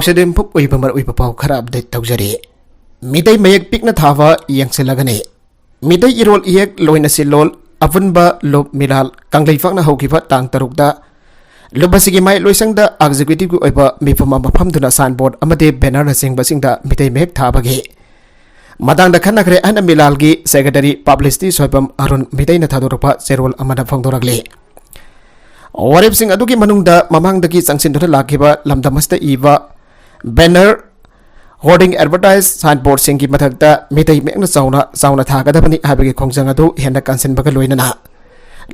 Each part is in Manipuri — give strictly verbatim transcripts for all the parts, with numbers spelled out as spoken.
ꯁꯤꯗ ꯏꯝꯐꯨꯞ ꯑꯣꯏꯕ ꯃꯔꯨꯑꯣꯏꯕ ꯄꯥꯎ ꯈꯔ ꯑꯞꯗꯦꯠ ꯇꯧꯖꯔꯤ꯫ ꯃꯤꯇꯩ ꯃꯌꯦꯛ ꯄꯤꯛꯅ ꯊꯥꯕ ꯌꯦꯡꯁꯤꯜꯂꯒꯅꯤ꯫ ꯃꯤꯇꯩ ꯏꯔꯣꯜ ꯏꯌꯦꯛ ꯂꯣꯏꯅ ꯁꯤꯜꯂꯣꯜ ꯑꯄꯨꯟꯕ ꯂꯨꯞ ꯃꯤꯂꯥꯜ ꯀꯪꯂꯩꯄꯥꯛꯅ ꯍꯧꯈꯤꯕ ꯇꯥꯡ ꯇꯔꯨꯛꯇ ꯂꯨꯞ ꯑꯁꯤꯒꯤ ꯃꯥꯏ ꯂꯣꯏꯁꯪꯗ ꯑꯦꯛꯖꯤꯀ꯭ꯌꯨꯇꯤꯚꯀꯤ ꯑꯣꯏꯕ ꯃꯤꯐꯝ ꯑꯃ ꯐꯝꯗꯨꯅ ꯁꯥꯏꯟꯕꯣꯔꯗ ꯑꯃꯗꯤ ꯕꯦꯅꯔꯅꯆꯤꯡꯕꯁꯤꯡꯗ ꯃꯤꯇꯩ ꯃꯌꯦꯛ ꯊꯥꯕꯒꯤ ꯃꯇꯥꯡꯗ ꯈꯟꯅꯈ꯭ꯔꯦ ꯍꯥꯏꯅ ꯃꯤꯂꯥꯜꯒꯤ ꯁꯦꯀ꯭ꯔꯦꯇꯔꯤ ꯄꯕ꯭ꯂꯤꯁꯤꯇꯤ ꯁꯣꯏꯕꯝ ꯑꯔꯨꯟ ꯃꯤꯇꯩꯅ ꯊꯥꯗꯣꯔꯛꯄ ꯆꯦꯔꯣꯜ ꯑꯃꯅ ꯐꯣꯡꯗꯣꯔꯛꯂꯤ꯫ ꯋꯥꯔꯦꯞꯁꯤꯡ ꯑꯗꯨꯒꯤ ꯃꯅꯨꯡꯗ ꯃꯃꯥꯡꯗꯒꯤ ꯆꯪꯁꯤꯟꯗꯨꯅ ꯂꯥꯛꯈꯤꯕ ꯂꯝꯗꯝ ꯑꯁꯤꯗ ꯏꯕ ꯕꯦꯅꯔ, ꯍꯣꯔꯗꯤꯡ, ꯑꯦꯗꯚꯔꯇꯥꯏꯖ, ꯁꯥꯏꯟꯕꯣꯔꯗꯁꯤꯡꯒꯤ ꯃꯊꯛꯇ ꯃꯤꯇꯩ ꯃꯌꯦꯛꯅ ꯆꯥꯎꯅ ꯆꯥꯎꯅ ꯊꯥꯒꯗꯕꯅꯤ ꯍꯥꯏꯕꯒꯤ ꯈꯣꯡꯖꯪ ꯑꯗꯨ ꯍꯦꯟꯅ ꯀꯟꯁꯤꯟꯕꯒ ꯂꯣꯏꯅꯅ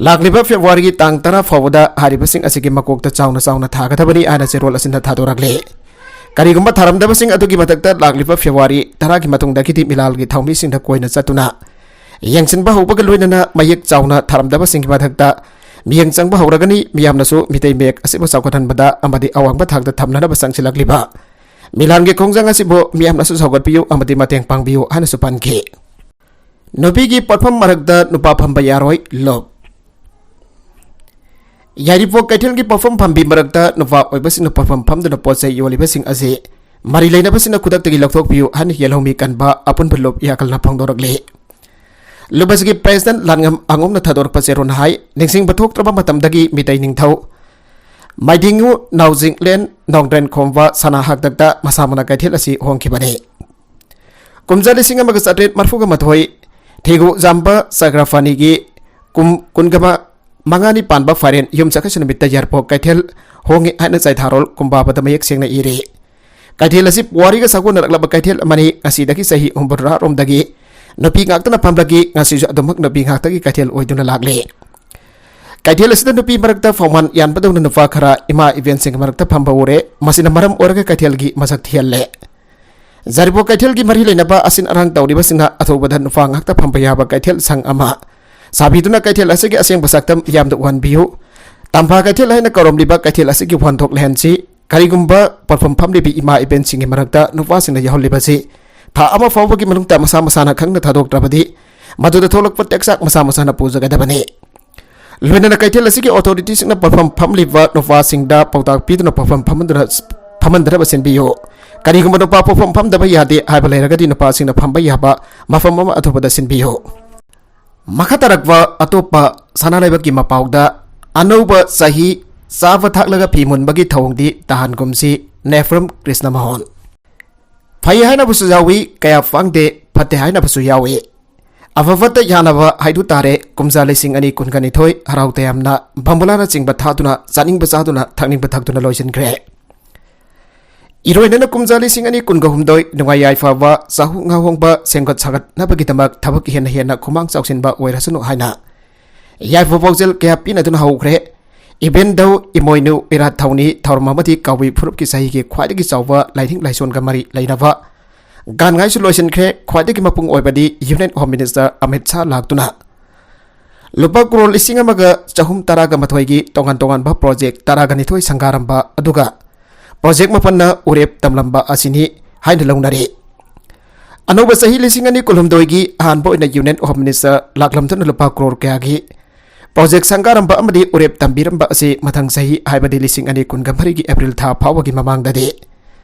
ꯂꯥꯛꯂꯤꯕ ꯐꯦꯕ꯭ꯔꯨꯋꯥꯔꯤꯒꯤ ꯇꯥꯡ ꯇꯔꯥ ꯐꯥꯎꯕꯗ ꯍꯥꯏꯔꯤꯕꯁꯤꯡ ꯑꯁꯤꯒꯤ ꯃꯀꯣꯛꯇ ꯆꯥꯎꯅ ꯆꯥꯎꯅ ꯊꯥꯒꯗꯕꯅꯤ ꯍꯥꯏꯅ ꯆꯦꯔꯣꯜ ꯑꯁꯤꯅ ꯊꯥꯗꯣꯔꯛꯂꯤ꯫ ꯀꯔꯤꯒꯨꯝꯕ ꯊꯥꯔꯝꯗꯕꯁꯤꯡ ꯑꯗꯨꯒꯤ ꯃꯊꯛꯇ ꯂꯥꯛꯂꯤꯕ ꯐꯦꯕ꯭ꯔꯨꯋꯥꯔꯤ ꯇꯔꯥꯒꯤ ꯃꯇꯨꯡꯗꯒꯤꯗꯤ ꯃꯤꯂꯥꯜꯒꯤ ꯊꯧꯃꯤꯁꯤꯡꯗ ꯀꯣꯏꯅ ꯆꯠꯇꯨꯅ ꯌꯦꯡꯁꯤꯟꯕ ꯍꯧꯕꯒ ꯂꯣꯏꯅꯅ ꯃꯌꯦꯛ ꯆꯥꯎꯅ ꯊꯥꯔꯝꯗꯕꯁꯤꯡꯒꯤ ꯃꯊꯛꯇ ꯃꯤꯠꯌꯦꯡ ꯆꯪꯕ ꯍꯧꯔꯒꯅꯤ꯫ ꯃꯤꯌꯥꯝꯅꯁꯨ ꯃꯤꯇꯩ ꯃꯌꯦꯛ ꯑꯁꯤꯕꯨ ꯆꯥꯎꯈꯠꯍꯟꯕꯗ ꯑꯃꯗꯤ ꯑꯋꯥꯡꯕ ꯊꯥꯛꯇ ꯊꯝꯅꯅꯕ ꯆꯪꯁꯤꯜꯂꯛꯂꯤꯕ ꯃꯤꯂꯥꯟꯒꯤ ꯈꯣꯡꯖꯪ ꯑꯁꯤꯕꯨ ꯃꯤꯌꯥꯝꯅꯁꯨ ꯁꯧꯒꯠꯄꯤꯌꯨ ꯑꯃꯗꯤ ꯃꯇꯦꯡ ꯄꯥꯡꯕꯤꯌꯨ ꯍꯥꯏꯅꯁꯨ ꯄꯟꯈꯤ꯫ ꯅꯨꯄꯤꯒꯤ ꯄꯣꯠꯐꯝ ꯃꯔꯛꯇ ꯅꯨꯄꯥ ꯐꯝꯕ ꯌꯥꯔꯣꯏ, ꯂꯨꯞ꯫ ꯌꯥꯏꯔꯤꯄꯣꯛ ꯀꯩꯊꯦꯜꯒꯤ ꯄꯣꯠꯐꯝ ꯐꯝꯕꯤ ꯃꯔꯛꯇ ꯅꯨꯄꯥ ꯑꯣꯏꯕꯁꯤꯡꯅ ꯄꯣꯠꯐꯝ ꯐꯝꯗꯨꯅ ꯄꯣꯠ ꯆꯩ ꯌꯣꯜꯂꯤꯕꯁꯤꯡ ꯑꯁꯤ ꯃꯔꯤ ꯂꯩꯅꯕꯁꯤꯡꯅ ꯈꯨꯗꯛꯇꯒꯤ ꯂꯧꯊꯣꯛꯄꯤꯌꯨ ꯍꯥꯏꯅ ꯌꯦꯜꯍꯧꯃꯤ ꯀꯟꯕ ꯑꯄꯨꯟꯕ ꯂꯨꯞ ꯌꯥꯀꯜꯅ ꯐꯣꯡꯗꯣꯔꯛꯂꯤ꯫ ꯂꯨꯞ ꯑꯁꯤꯒꯤ ꯄ꯭ꯔꯦꯁꯤꯗꯦꯟ ꯂꯥꯟꯉꯝ ꯑꯉꯣꯝꯅ ꯊꯥꯗꯣꯔꯛꯄ ꯆꯦꯔꯣꯜ ꯍꯥꯏ, ꯅꯤꯡꯁꯤꯡꯕ ꯊꯣꯛꯇ꯭ꯔꯕ ꯃꯇꯝꯗꯒꯤ ꯃꯤꯇꯩ ꯅꯤꯡꯊꯧ ꯃꯥꯏꯗꯤꯡꯉꯨ ꯅꯥꯎꯖꯤꯡꯂꯦꯟ ꯅꯣꯡꯗ꯭ꯔꯦꯟ ꯈꯣꯝꯕ ꯁꯅꯥ ꯍꯥꯛꯇꯛꯇ ꯃꯁꯥꯃꯛꯅ ꯀꯩꯊꯦꯜ ꯑꯁꯤ ꯍꯣꯡꯈꯤꯕꯅꯤ꯫ ꯀꯨꯝꯖꯥ ꯂꯤꯁꯤꯡ ꯑꯃꯒ ꯆꯥꯇ꯭ꯔꯦꯠ ꯃꯔꯐꯨꯒ ꯃꯥꯊꯣꯏ ꯊꯦꯒꯨ ꯖꯥꯝꯕ ꯆꯒ꯭ꯔꯥꯐꯥꯅꯤꯒꯤ ꯀꯨꯝ ꯀꯨꯟꯒ ꯃꯉꯥꯅꯤ ꯄꯥꯟꯕ ꯐꯥꯏꯔꯦꯟ ꯌꯨꯝ ꯆꯈꯩꯁ ꯅꯨꯃꯤꯠꯇ ꯌꯥꯏꯔꯤꯄꯣꯛ ꯀꯩꯊꯦꯜ ꯍꯣꯡꯉꯤ ꯍꯥꯏꯅ ꯆꯩꯊꯥꯔꯣꯜ ꯀꯨꯝꯕꯥꯕꯗ ꯃꯌꯦꯛ ꯁꯦꯡꯅ ꯏꯔꯤ꯫ ꯀꯩꯊꯦꯜ ꯑꯁꯤ ꯄꯨꯋꯥꯔꯤꯒ ꯁꯥꯒꯣꯟꯅꯔꯛꯂꯕ ꯀꯩꯊꯦꯜ ꯑꯃꯅꯤ꯫ ꯉꯁꯤꯗꯒꯤ ꯆꯍꯤ ꯍꯨꯝꯐꯨꯇꯔꯥꯔꯣꯝꯗꯒꯤ ꯅꯨꯄꯤ ꯉꯥꯛꯇꯅ ꯐꯝꯂꯛꯏ꯫ ꯉꯁꯤꯁꯨ ꯑꯗꯨꯃꯛ ꯅꯨꯄꯤ ꯉꯥꯛꯇꯒꯤ ꯀꯩꯊꯦꯜ ꯑꯣꯏꯗꯨꯅ ꯂꯥꯛꯂꯤ꯫ ꯀꯩꯊꯦꯜ ꯑꯁꯤꯗ ꯅꯨꯄꯤ ꯃꯔꯛꯇ ꯐꯧꯃꯥꯟ ꯌꯥꯟꯕꯗꯧꯅ ꯅꯨꯄꯥ ꯈꯔ ꯏꯃꯥ ꯏꯕꯦꯟꯁꯤꯡꯒꯤ ꯃꯔꯛꯇ ꯐꯝꯕ ꯎꯔꯦ꯫ ꯃꯁꯤꯅ ꯃꯔꯝ ꯑꯣꯏꯔꯒ ꯀꯩꯊꯦꯜꯒꯤ ꯃꯁꯛ ꯊꯤꯍꯜꯂꯦ꯫ ꯌꯥꯏꯔꯤꯄꯣꯛ ꯀꯩꯊꯦꯜꯒꯤ ꯃꯔꯤ ꯂꯩꯅꯕ ꯑꯁꯤꯟ ꯑꯔꯥꯡ ꯇꯧꯔꯤꯕꯁꯤꯡꯅ ꯑꯊꯨꯕꯗ ꯅꯨꯄꯥ ꯉꯥꯛꯇ ꯐꯝꯕ ꯌꯥꯕ ꯀꯩꯊꯦꯜ ꯁꯪ ꯑꯃ ꯁꯥꯕꯤꯗꯨꯅ ꯀꯩꯊꯦꯜ ꯑꯁꯤꯒꯤ ꯑꯁꯦꯡꯕ ꯁꯛꯇꯝ ꯃꯤꯌꯥꯝꯗ ꯎꯍꯟꯕꯤꯌꯨ꯫ ꯇꯝꯐꯥ ꯀꯩꯊꯦꯜ ꯍꯥꯏꯅ ꯀꯧꯔꯝꯂꯤꯕ ꯀꯩꯊꯦꯜ ꯑꯁꯤꯒꯤ ꯋꯥꯍꯟꯊꯣꯛ ꯂꯩꯍꯟꯁꯤ꯫ ꯀꯔꯤꯒꯨꯝꯕ ꯄꯣꯠꯐꯝ ꯐꯝꯂꯤꯕꯤ ꯏꯃꯥ ꯏꯕꯦꯟꯁꯤꯡꯒꯤ ꯃꯔꯛꯇ ꯅꯨꯄꯥꯁꯤꯡꯅ ꯌꯥꯎꯍꯜꯂꯤꯕꯁꯤ ꯊꯥ ꯑꯃ ꯐꯥꯎꯕꯒꯤ ꯃꯅꯨꯡꯗ ꯃꯁꯥ ꯃꯁꯥꯅ ꯈꯪꯅ ꯊꯥꯗꯣꯛꯇ꯭ꯔꯕꯗꯤ ꯃꯗꯨꯗ ꯊꯣꯛꯂꯛꯄ ꯇꯦꯛꯆꯥꯛ ꯃꯁꯥ ꯃꯁꯥꯅ ꯄꯨꯖꯒꯗꯕꯅꯤ꯫ ꯂꯣꯏꯅꯅ ꯀꯩꯊꯦꯜ ꯑꯁꯤꯒꯤ ꯑꯣꯊꯣꯔꯤꯇꯤꯁꯤꯡꯅ ꯄꯣꯠꯐꯝ ꯐꯝꯂꯤꯕ ꯅꯨꯄꯥꯁꯤꯡꯗ ꯄꯥꯎꯇꯥꯛ ꯄꯤꯗꯨꯅ ꯄꯣꯠꯐꯝ ꯐꯝꯍꯟꯗꯨꯅ ꯐꯝꯍꯟꯗꯅꯕ ꯁꯤꯟꯕꯤꯌꯨ꯫ ꯀꯔꯤꯒꯨꯝꯕ ꯅꯨꯄꯥ ꯄꯣꯛꯐꯝ ꯐꯝꯗꯕ ꯌꯥꯗꯦ ꯍꯥꯏꯕ ꯂꯩꯔꯒꯗꯤ ꯅꯨꯄꯥꯁꯤꯡꯅ ꯐꯝꯕ ꯌꯥꯕ ꯃꯐꯝ ꯑꯃ ꯑꯊꯨꯕꯗ ꯁꯤꯟꯕꯤꯌꯨ꯫ ꯃꯈꯥ ꯇꯥꯔꯛꯄ ꯑꯇꯣꯞꯄ ꯁꯅꯥ ꯂꯩꯕꯥꯛꯀꯤ ꯃꯄꯥꯎꯗ ꯑꯅꯧꯕ ꯆꯍꯤ ꯆꯥꯕ ꯊꯛꯂꯒ ꯐꯤ ꯃꯨꯟꯕꯒꯤ ꯊꯧꯑꯣꯡꯗꯤ ꯇꯥꯍꯟꯒꯨꯝꯁꯤ꯫ ꯅꯦꯐ꯭ꯔꯝ ꯀ꯭ꯔꯤꯁꯅ ꯃꯣꯍꯟ꯫ ꯐꯩ ꯍꯥꯏꯅꯕꯁꯨ ꯌꯥꯎꯏ, ꯀꯌꯥ ꯐꯪꯗꯦ, ꯐꯠꯇꯦ ꯍꯥꯏꯅꯕꯁꯨ ꯌꯥꯎꯏ꯫ ꯑꯐ ꯐꯠꯇ ꯌꯥꯅꯕ ꯍꯥꯏꯗꯨ ꯇꯥꯔꯦ꯫ ꯀꯨꯝꯖꯥ ꯂꯤꯁꯤꯡ ꯑꯅꯤ ꯀꯨꯟꯒ ꯅꯤꯊꯣꯏ ꯍꯔꯥꯎ ꯇꯌꯥꯝꯅ ꯕꯝꯕꯨꯂꯥꯅꯆꯤꯡꯕ ꯊꯥꯗꯨꯅ ꯆꯥꯅꯤꯡꯕ ꯆꯥꯗꯨꯅ ꯊꯛꯅꯤꯡꯕ ꯊꯛꯇꯨꯅ ꯂꯣꯏꯁꯤꯟꯈ꯭ꯔꯦ꯫ ꯏꯔꯣꯏꯅꯅ ꯀꯨꯝꯖꯥ ꯂꯤꯁꯤꯡ ꯑꯅꯤ ꯀꯨꯟꯒ ꯍꯨꯝꯗꯣꯏ ꯅꯨꯡꯉꯥꯏ ꯌꯥꯏꯐꯕ ꯆꯥꯍꯣꯡ ꯉꯥꯍꯣꯡꯕ ꯁꯦꯝꯒꯠ ꯁꯥꯒꯠꯅꯕꯒꯤꯗꯃꯛ ꯊꯕꯛ ꯍꯦꯟꯅ ꯍꯦꯟꯅ ꯈꯨꯃꯥꯡ ꯆꯥꯎꯁꯤꯟꯕ ꯑꯣꯏꯔꯁꯅꯨ ꯍꯥꯏꯅ ꯌꯥꯏꯐ ꯄꯥꯎꯖꯦꯜ ꯀꯌꯥ ꯄꯤꯅꯗꯨꯅ ꯍꯧꯈ꯭ꯔꯦ꯫ ꯏꯕꯦꯟꯗꯧ ꯏꯃꯣꯏꯅꯨ ꯏꯔꯥꯠ ꯊꯧꯅꯤ ꯊꯧꯔꯝ ꯑꯃꯗꯤ ꯀꯕꯨꯏ ꯐꯨꯔꯨꯞꯀꯤ ꯆꯍꯤꯒꯤ ꯈ꯭ꯋꯥꯏꯗꯒꯤ ꯆꯥꯎꯕ ꯂꯥꯏꯅꯤꯡ ꯂꯥꯏꯁꯣꯟꯒ ꯃꯔꯤ ꯂꯩꯅꯕ ꯒꯥꯟꯉꯥꯏꯁꯨ ꯂꯣꯏꯁꯤꯟꯈ꯭ꯔꯦ꯫ ꯈ꯭ꯋꯥꯏꯗꯒꯤ ꯃꯄꯨꯡ ꯑꯣꯏꯕꯗꯤ Union Home Minister Amit Shah ꯂꯥꯛꯇꯨꯅ ꯂꯨꯄꯥ ꯀ꯭ꯔꯣꯔ ꯂꯤꯁꯤꯡ ꯑꯃꯒ ꯆꯍꯨꯝ ꯇꯔꯥꯒ ꯃꯥꯊꯣꯏꯒꯤ ꯇꯣꯉꯥꯟ ꯇꯣꯉꯥꯟꯕ ꯄ꯭ꯔꯣꯖꯦꯛ ꯇꯔꯥꯒ ꯅꯤꯊꯣꯏ ꯁꯪꯒꯥꯔꯝꯕ ꯑꯗꯨꯒ ꯄ꯭ꯔꯣꯖꯦꯛ ꯃꯥꯄꯟꯅ ꯎꯔꯦꯞ ꯇꯝꯂꯝꯕ ꯑꯁꯤꯅꯤ ꯍꯥꯏꯅ ꯂꯧꯅꯔꯤ꯫ ꯑꯅꯧꯕ ꯆꯍꯤ ꯂꯤꯁꯤꯡ ꯑꯅꯤ ꯀꯨꯟꯍꯨꯝꯗꯣꯏꯒꯤ ꯑꯍꯥꯟꯕ ꯑꯣꯏꯅ Union Home Minister ꯂꯥꯛꯂꯝꯗꯨꯅ ꯂꯨꯄꯥ ꯀ꯭ꯔꯣꯔ ꯀꯌꯥꯒꯤ ꯄ꯭ꯔꯣꯖꯦꯛ ꯁꯪꯒꯥꯔꯝꯕ ꯑꯃꯗꯤ ꯎꯔꯦꯞ ꯇꯝꯕꯤꯔꯝꯕ ꯑꯁꯤ ꯃꯊꯪ ꯆꯍꯤ, ꯍꯥꯏꯕꯗꯤ ꯂꯤꯁꯤꯡ ꯑꯅꯤ ꯀꯨꯟꯒ ꯃꯔꯤꯒꯤ April ꯊꯥ ꯐꯥꯎꯕꯒꯤ ꯃꯃꯥꯡꯗꯗꯤ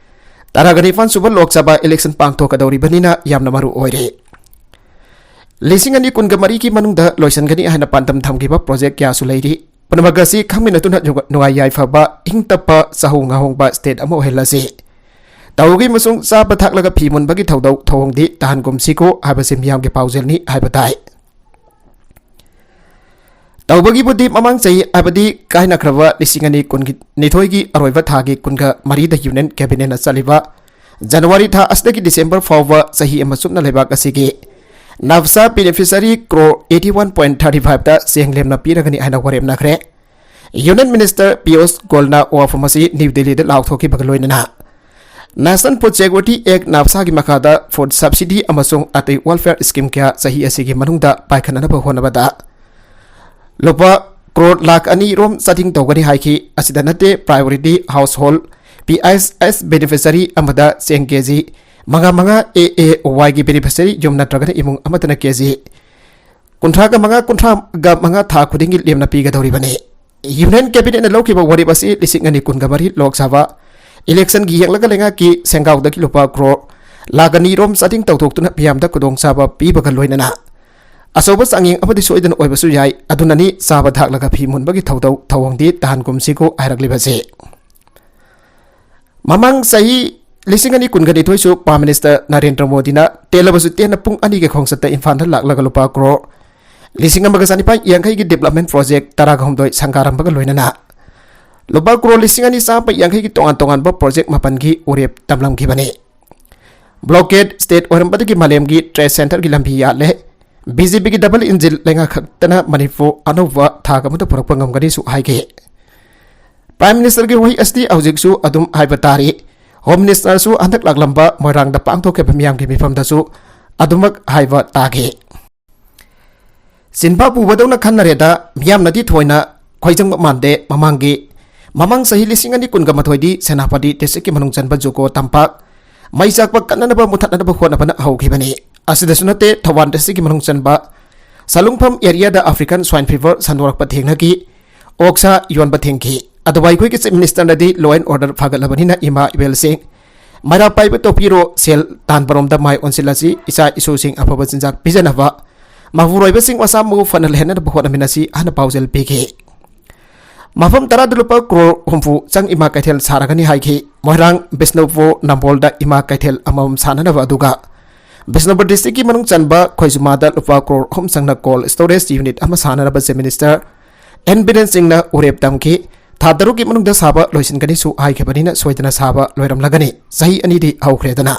ꯇꯔꯥꯒ ꯅꯤꯄꯥꯟ ꯁꯨꯕ ꯂꯣꯛ ꯁꯚꯥ election ꯄꯥꯡꯊꯣꯛꯀꯗꯧꯔꯤꯕꯅꯤꯅ ꯌꯥꯝꯅ ꯃꯔꯨ ꯑꯣꯏꯔꯦ꯫ ꯂꯤꯁꯤꯡ ꯑꯅꯤ ꯀꯨꯟꯒ ꯃꯔꯤꯒꯤ ꯃꯅꯨꯡꯗ ꯂꯣꯏꯁꯤꯟꯒꯅꯤ ꯍꯥꯏꯅ ꯄꯥꯟꯗꯝ ꯊꯝꯈꯤꯕ ꯄ꯭ꯔꯣꯖꯦꯛ ꯀꯌꯥꯁꯨ ꯂꯩꯔꯤ꯫ ꯄꯨꯝꯅꯃꯛ ꯑꯁꯤ ꯈꯪꯃꯤꯟꯅꯗꯨꯅ ꯅꯨꯡꯉꯥꯏ ꯌꯥꯏꯐꯕ, ꯏꯪ ꯇꯞꯄ, ꯆꯍꯧ ꯉꯥꯍꯣꯡꯕ state ꯑꯃ ꯑꯣꯏꯍꯜꯂꯁꯤ꯫ ꯇꯧꯕꯒꯤ ꯑꯃꯁꯨꯡ ꯆꯥꯕ ꯊꯛꯂꯒ ꯐꯤ ꯃꯨꯟꯕꯒꯤ ꯊꯧꯗꯧ ꯊꯧꯑꯣꯡꯗꯤ ꯇꯥꯍꯟꯒꯨꯝꯁꯤꯀꯣ ꯍꯥꯏꯕꯁꯤ ꯃꯤꯌꯥꯝꯒꯤ ꯄꯥꯎꯖꯦꯜꯅꯤ ꯍꯥꯏꯕ ꯇꯥꯏ꯫ ꯇꯧꯕꯒꯤꯕꯨꯗꯤ ꯃꯃꯥꯡ ꯆꯍꯤ, ꯍꯥꯏꯕꯗꯤ ꯀꯥꯏꯅꯈ꯭ꯔꯕ ꯂꯤꯁꯤꯡ ꯑꯅꯤ ꯀꯨꯟꯒꯤ ꯅꯤꯊꯣꯏꯒꯤ ꯑꯔꯣꯏꯕ ꯊꯥꯒꯤ ꯀꯨꯟꯒ ꯃꯔꯤꯗ Union Cabinetꯅ ꯆꯠꯂꯤꯕ January ꯊꯥ ꯑꯁꯤꯗꯒꯤ December ꯐꯥꯎꯕ ꯆꯍꯤ ꯑꯃ ꯆꯨꯞꯅ ꯂꯩꯕꯥꯛ ꯑꯁꯤꯒꯤ NAFSA beneficiary crore eighty one point thirty fiveꯇ ꯆꯦꯡ ꯂꯦꯝꯅ ꯄꯤꯔꯒꯅꯤ ꯍꯥꯏꯅ ꯋꯥꯔꯦꯞꯅꯈ꯭ꯔꯦ꯫ Union Minister ꯄꯤꯌꯨꯁ ꯒꯣꯜꯅ ꯋꯥꯐꯝ ꯑꯁꯤ ꯅ꯭ꯌꯨ ꯗꯤꯜꯂꯤꯗ ꯂꯥꯎꯊꯣꯛꯈꯤꯕꯒ ꯂꯣꯏꯅꯅ National Food Security Act, NAFSAꯒꯤ ꯃꯈꯥꯗ food subsidy ꯑꯃꯁꯨꯡ ꯑꯇꯩ welfare scheme ꯀꯌꯥ ꯆꯍꯤ ꯑꯁꯤꯒꯤ ꯃꯅꯨꯡꯗ ꯄꯥꯏꯈꯠꯅꯅꯕ ꯍꯣꯠꯅꯕꯗ ꯂꯨꯄꯥ ꯀ꯭ꯔꯣꯔ ꯂꯥꯈ ꯑꯅꯤ ꯔꯣꯝ ꯆꯥꯗꯤꯡ ꯇꯧꯒꯅꯤ ꯍꯥꯏꯈꯤ꯫ ꯑꯁꯤꯗ ꯅꯠꯇꯦ, priority household, P S S beneficiary ꯑꯃꯗ ꯆꯦꯡ ꯀꯦ ꯖꯤ ꯃꯉꯥ ꯃꯉꯥ, A A Yꯒꯤ beneficiary ꯌꯨꯝ ꯅꯠꯇ꯭ꯔꯒꯅ ꯏꯃꯨꯡ ꯑꯃꯠꯇꯅ ꯀꯦ ꯖꯤ ꯀꯨꯟꯊ꯭ꯔꯥꯒ ꯃꯉꯥ, ꯀꯨꯟꯊ꯭ꯔꯥꯒ ꯃꯉꯥ ꯊꯥ ꯈꯨꯗꯤꯡꯒꯤ ꯂꯦꯝꯅ ꯄꯤꯒꯗꯧꯔꯤꯕꯅꯤ꯫ Union Cabinetꯅ ꯂꯧꯈꯤꯕ ꯋꯥꯔꯦꯞ ꯑꯁꯤ ꯂꯤꯁꯤꯡ ꯑꯅꯤ ꯀꯨꯟꯒ ꯃꯔꯤ ꯂꯣꯛ ꯁꯚꯥ ꯏꯂꯦꯛꯁꯟꯒꯤ ꯌꯦꯡꯂꯒ ꯂꯩꯉꯥꯛꯀꯤ ꯁꯦꯟꯒꯥꯎꯗꯒꯤ ꯂꯨꯄꯥ ꯀ꯭ꯔꯣꯔ ꯂꯥꯈ ꯑꯅꯤ ꯔꯣꯝ ꯆꯥꯗꯤꯡ ꯇꯧꯊꯣꯛꯇꯨꯅ ꯃꯤꯌꯥꯝꯗ ꯈꯨꯗꯣꯡꯆꯥꯕ ꯄꯤꯕꯒ ꯂꯣꯏꯅꯅ ꯑꯆꯧꯕ ꯆꯥꯡꯌꯦꯡ ꯑꯃꯗꯤ ꯁꯣꯏꯗꯅ ꯑꯣꯏꯕꯁꯨ ꯌꯥꯏ, ꯑꯗꯨꯅꯅꯤ ꯆꯥꯕ ꯊꯥꯛꯂꯒ ꯐꯤ ꯃꯨꯟꯕꯒꯤ ꯊꯧꯗꯧ ꯊꯧꯑꯣꯡꯗꯤ ꯇꯍꯟꯒꯨꯝꯁꯤꯀꯣ ꯍꯥꯏꯔꯛꯂꯤꯕꯁꯦ꯫ ꯃꯃꯥꯡ ꯆꯍꯤ ꯂꯤꯁꯤꯡ ꯑꯅꯤ ꯀꯨꯟꯒ ꯅꯤꯊꯣꯏꯁꯨ Prime Minister ꯅꯔꯦꯟꯗ꯭ꯔ ꯃꯣꯗꯤꯅ ꯇꯦꯜꯂꯕꯁꯨ ꯇꯦꯟꯅ ꯄꯨꯡ ꯑꯅꯤꯒꯤ ꯈꯣꯡꯆꯠꯇ ꯏꯝꯐꯥꯜꯗ ꯂꯥꯛꯂꯒ ꯂꯨꯄꯥ ꯀ꯭ꯔꯣꯔ ꯂꯤꯁꯤꯡ ꯑꯃꯒ ꯆꯅꯤꯄꯥꯟ ꯌꯥꯡꯈꯩꯒꯤ development project ꯇꯔꯥꯒ ꯍꯨꯝꯗꯣꯏ ꯁꯪꯒꯥꯔꯝꯕꯒ ꯂꯣꯏꯅꯅ ꯂꯨꯄꯥ ꯀ꯭ꯔꯣꯔ ꯂꯤꯁꯤꯡ ꯑꯅꯤ ꯆꯥꯝꯃ ꯌꯥꯡꯈꯩꯒꯤ ꯇꯣꯉꯥꯟ ꯇꯣꯉꯥꯟꯕ project ꯃꯥꯄꯟꯒꯤ ꯎꯔꯦꯞ ꯇꯝꯂꯝꯈꯤꯕꯅꯤ꯫ Blockade state ꯑꯣꯏꯔꯝꯕꯗꯒꯤ ꯃꯥꯂꯦꯝꯒꯤ trade centreꯒꯤ ꯂꯝꯕꯤ ꯌꯥꯠꯂꯦ꯫ BJPꯒꯤ double engine ꯂꯩꯉꯥꯛ ꯈꯛꯇꯅ ꯃꯅꯤꯄꯨꯔ ꯑꯅꯧꯕ ꯊꯥꯛ ꯑꯃꯗ ꯄꯨꯔꯛꯄ ꯉꯝꯒꯅꯤꯁꯨ ꯍꯥꯏꯈꯤ꯫ Prime Ministerꯒꯤ ꯋꯥꯍꯩ ꯑꯁꯤꯗꯤ ꯍꯧꯖꯤꯛꯁꯨ ꯑꯗꯨꯝ ꯍꯥꯏꯕ ꯇꯥꯔꯤ꯫ Home Ministerꯁꯨ ꯍꯟꯗꯛ ꯂꯥꯛꯂꯝꯕ ꯃꯣꯏꯔꯥꯡꯗ ꯄꯥꯡꯊꯣꯛꯈꯤꯕ ꯃꯤꯌꯥꯝꯒꯤ ꯃꯤꯐꯝꯗꯁꯨ ꯑꯗꯨꯃꯛ ꯍꯥꯏꯕ ꯇꯥꯈꯤ꯫ ꯆꯤꯟꯐꯥ ꯄꯨꯕꯗꯧꯅ ꯈꯟꯅꯔꯦꯗ, ꯃꯤꯌꯥꯝꯅꯗꯤ ꯊꯣꯏꯅ ꯈꯣꯏꯖꯪꯕ ꯃꯥꯟꯗꯦ꯫ ꯃꯃꯥꯡꯒꯤ, ꯃꯃꯥꯡ ꯆꯍꯤ ꯂꯤꯁꯤꯡ ꯑꯅꯤ ꯀꯨꯟꯒ ꯃꯥꯊꯣꯏꯗꯤ ꯁꯦꯅꯥꯄꯇꯤ districtꯀꯤ ꯃꯅꯨꯡ ꯆꯟꯕ ꯖꯨꯀꯣ ꯇꯝꯄꯥꯛ ꯃꯩ ꯆꯥꯛꯄ ꯀꯟꯅꯅꯕ ꯃꯨꯊꯠꯅꯅꯕ ꯍꯣꯠꯅꯕꯅ ꯍꯧꯈꯤꯕꯅꯤ꯫ ꯑꯁꯤꯗꯁꯨ ꯅꯠꯇꯦ, ꯊꯧꯕꯥꯜ districtꯀꯤ ꯃꯅꯨꯡ ꯆꯟꯕ ꯁꯂꯨꯡꯐꯝ areaꯗ African Swine Fever ꯁꯟꯗꯣꯔꯛꯄ ꯊꯦꯡꯅꯈꯤ, ꯑꯣꯛꯁꯥ ꯌꯣꯟꯕ ꯊꯤꯡꯈꯤ꯫ ꯑꯗꯨꯕꯨ ꯑꯩꯈꯣꯏꯒꯤ Chief Ministerꯅꯗꯤ law and order ꯐꯒꯠꯂꯕꯅꯤꯅ ꯏꯃꯥ ꯏꯕꯦꯜꯁꯤꯡ ꯃꯩꯔꯥ ꯄꯥꯏꯕ ꯇꯣꯛꯄꯤꯔꯣ, ꯁꯦꯜ ꯇꯥꯟꯕꯔꯣꯝꯗ ꯃꯥꯏ ꯑꯣꯟꯁꯤꯜꯂꯁꯤ, ꯏꯆꯥ ꯏꯁꯨꯁꯤꯡ ꯑꯐꯕ ꯆꯤꯟꯖꯥꯛ ꯄꯤꯖꯅꯕ, ꯃꯄꯨꯔꯣꯏꯕꯁꯤꯡ ꯃꯁꯥ ꯃꯎ ꯐꯅ ꯂꯩꯍꯟꯅꯕ ꯍꯣꯠꯅꯃꯤꯟꯅꯁꯤ ꯍꯥꯏꯅ ꯄꯥꯎꯖꯦꯜ ꯄꯤꯈꯤ꯫ ꯃꯐꯝ ꯇꯔꯥꯗ ꯂꯨꯄꯥ ꯀ꯭ꯔꯣꯔ ꯍꯨꯝꯐꯨ ꯆꯪ ꯏꯃꯥ ꯀꯩꯊꯦꯜ ꯁꯥꯔꯒꯅꯤ ꯍꯥꯏꯈꯤ꯫ ꯃꯣꯏꯔꯥꯡ ꯕꯤꯁꯅꯨꯄꯨꯔ ꯅꯝꯕꯣꯜꯗ ꯏꯃꯥ ꯀꯩꯊꯦꯜ ꯑꯃꯃꯝ ꯁꯥꯅꯅꯕ, ꯑꯗꯨꯒ ꯕꯤꯁꯅꯨꯄꯨꯔ districtꯀꯤ ꯃꯅꯨꯡ ꯆꯟꯕ ꯈꯣꯏꯖꯨꯃꯥꯗ ꯂꯨꯄꯥ ꯀ꯭ꯔꯣꯔ ꯑꯍꯨꯝ ꯆꯪꯅ cold storage unit ꯑꯃ ꯁꯥꯅꯅꯕ Chief Minister ꯑꯦꯟ ꯕꯤꯔꯦꯟ ꯁꯤꯡꯅ ꯎꯔꯦꯞ ꯇꯝꯈꯤ꯫ ꯊꯥ ꯇꯔꯨꯛꯀꯤ ꯃꯅꯨꯡꯗ ꯁꯥꯕ ꯂꯣꯏꯁꯤꯟꯒꯅꯤꯁꯨ ꯍꯥꯏꯈꯤꯕꯅꯤꯅ ꯁꯣꯏꯗꯅ ꯁꯥꯕ ꯂꯣꯏꯔꯝꯂꯒꯅꯤ꯫ ꯆꯍꯤ ꯑꯅꯤꯗꯤ ꯍꯧꯈ꯭ꯔꯦꯗꯅ꯫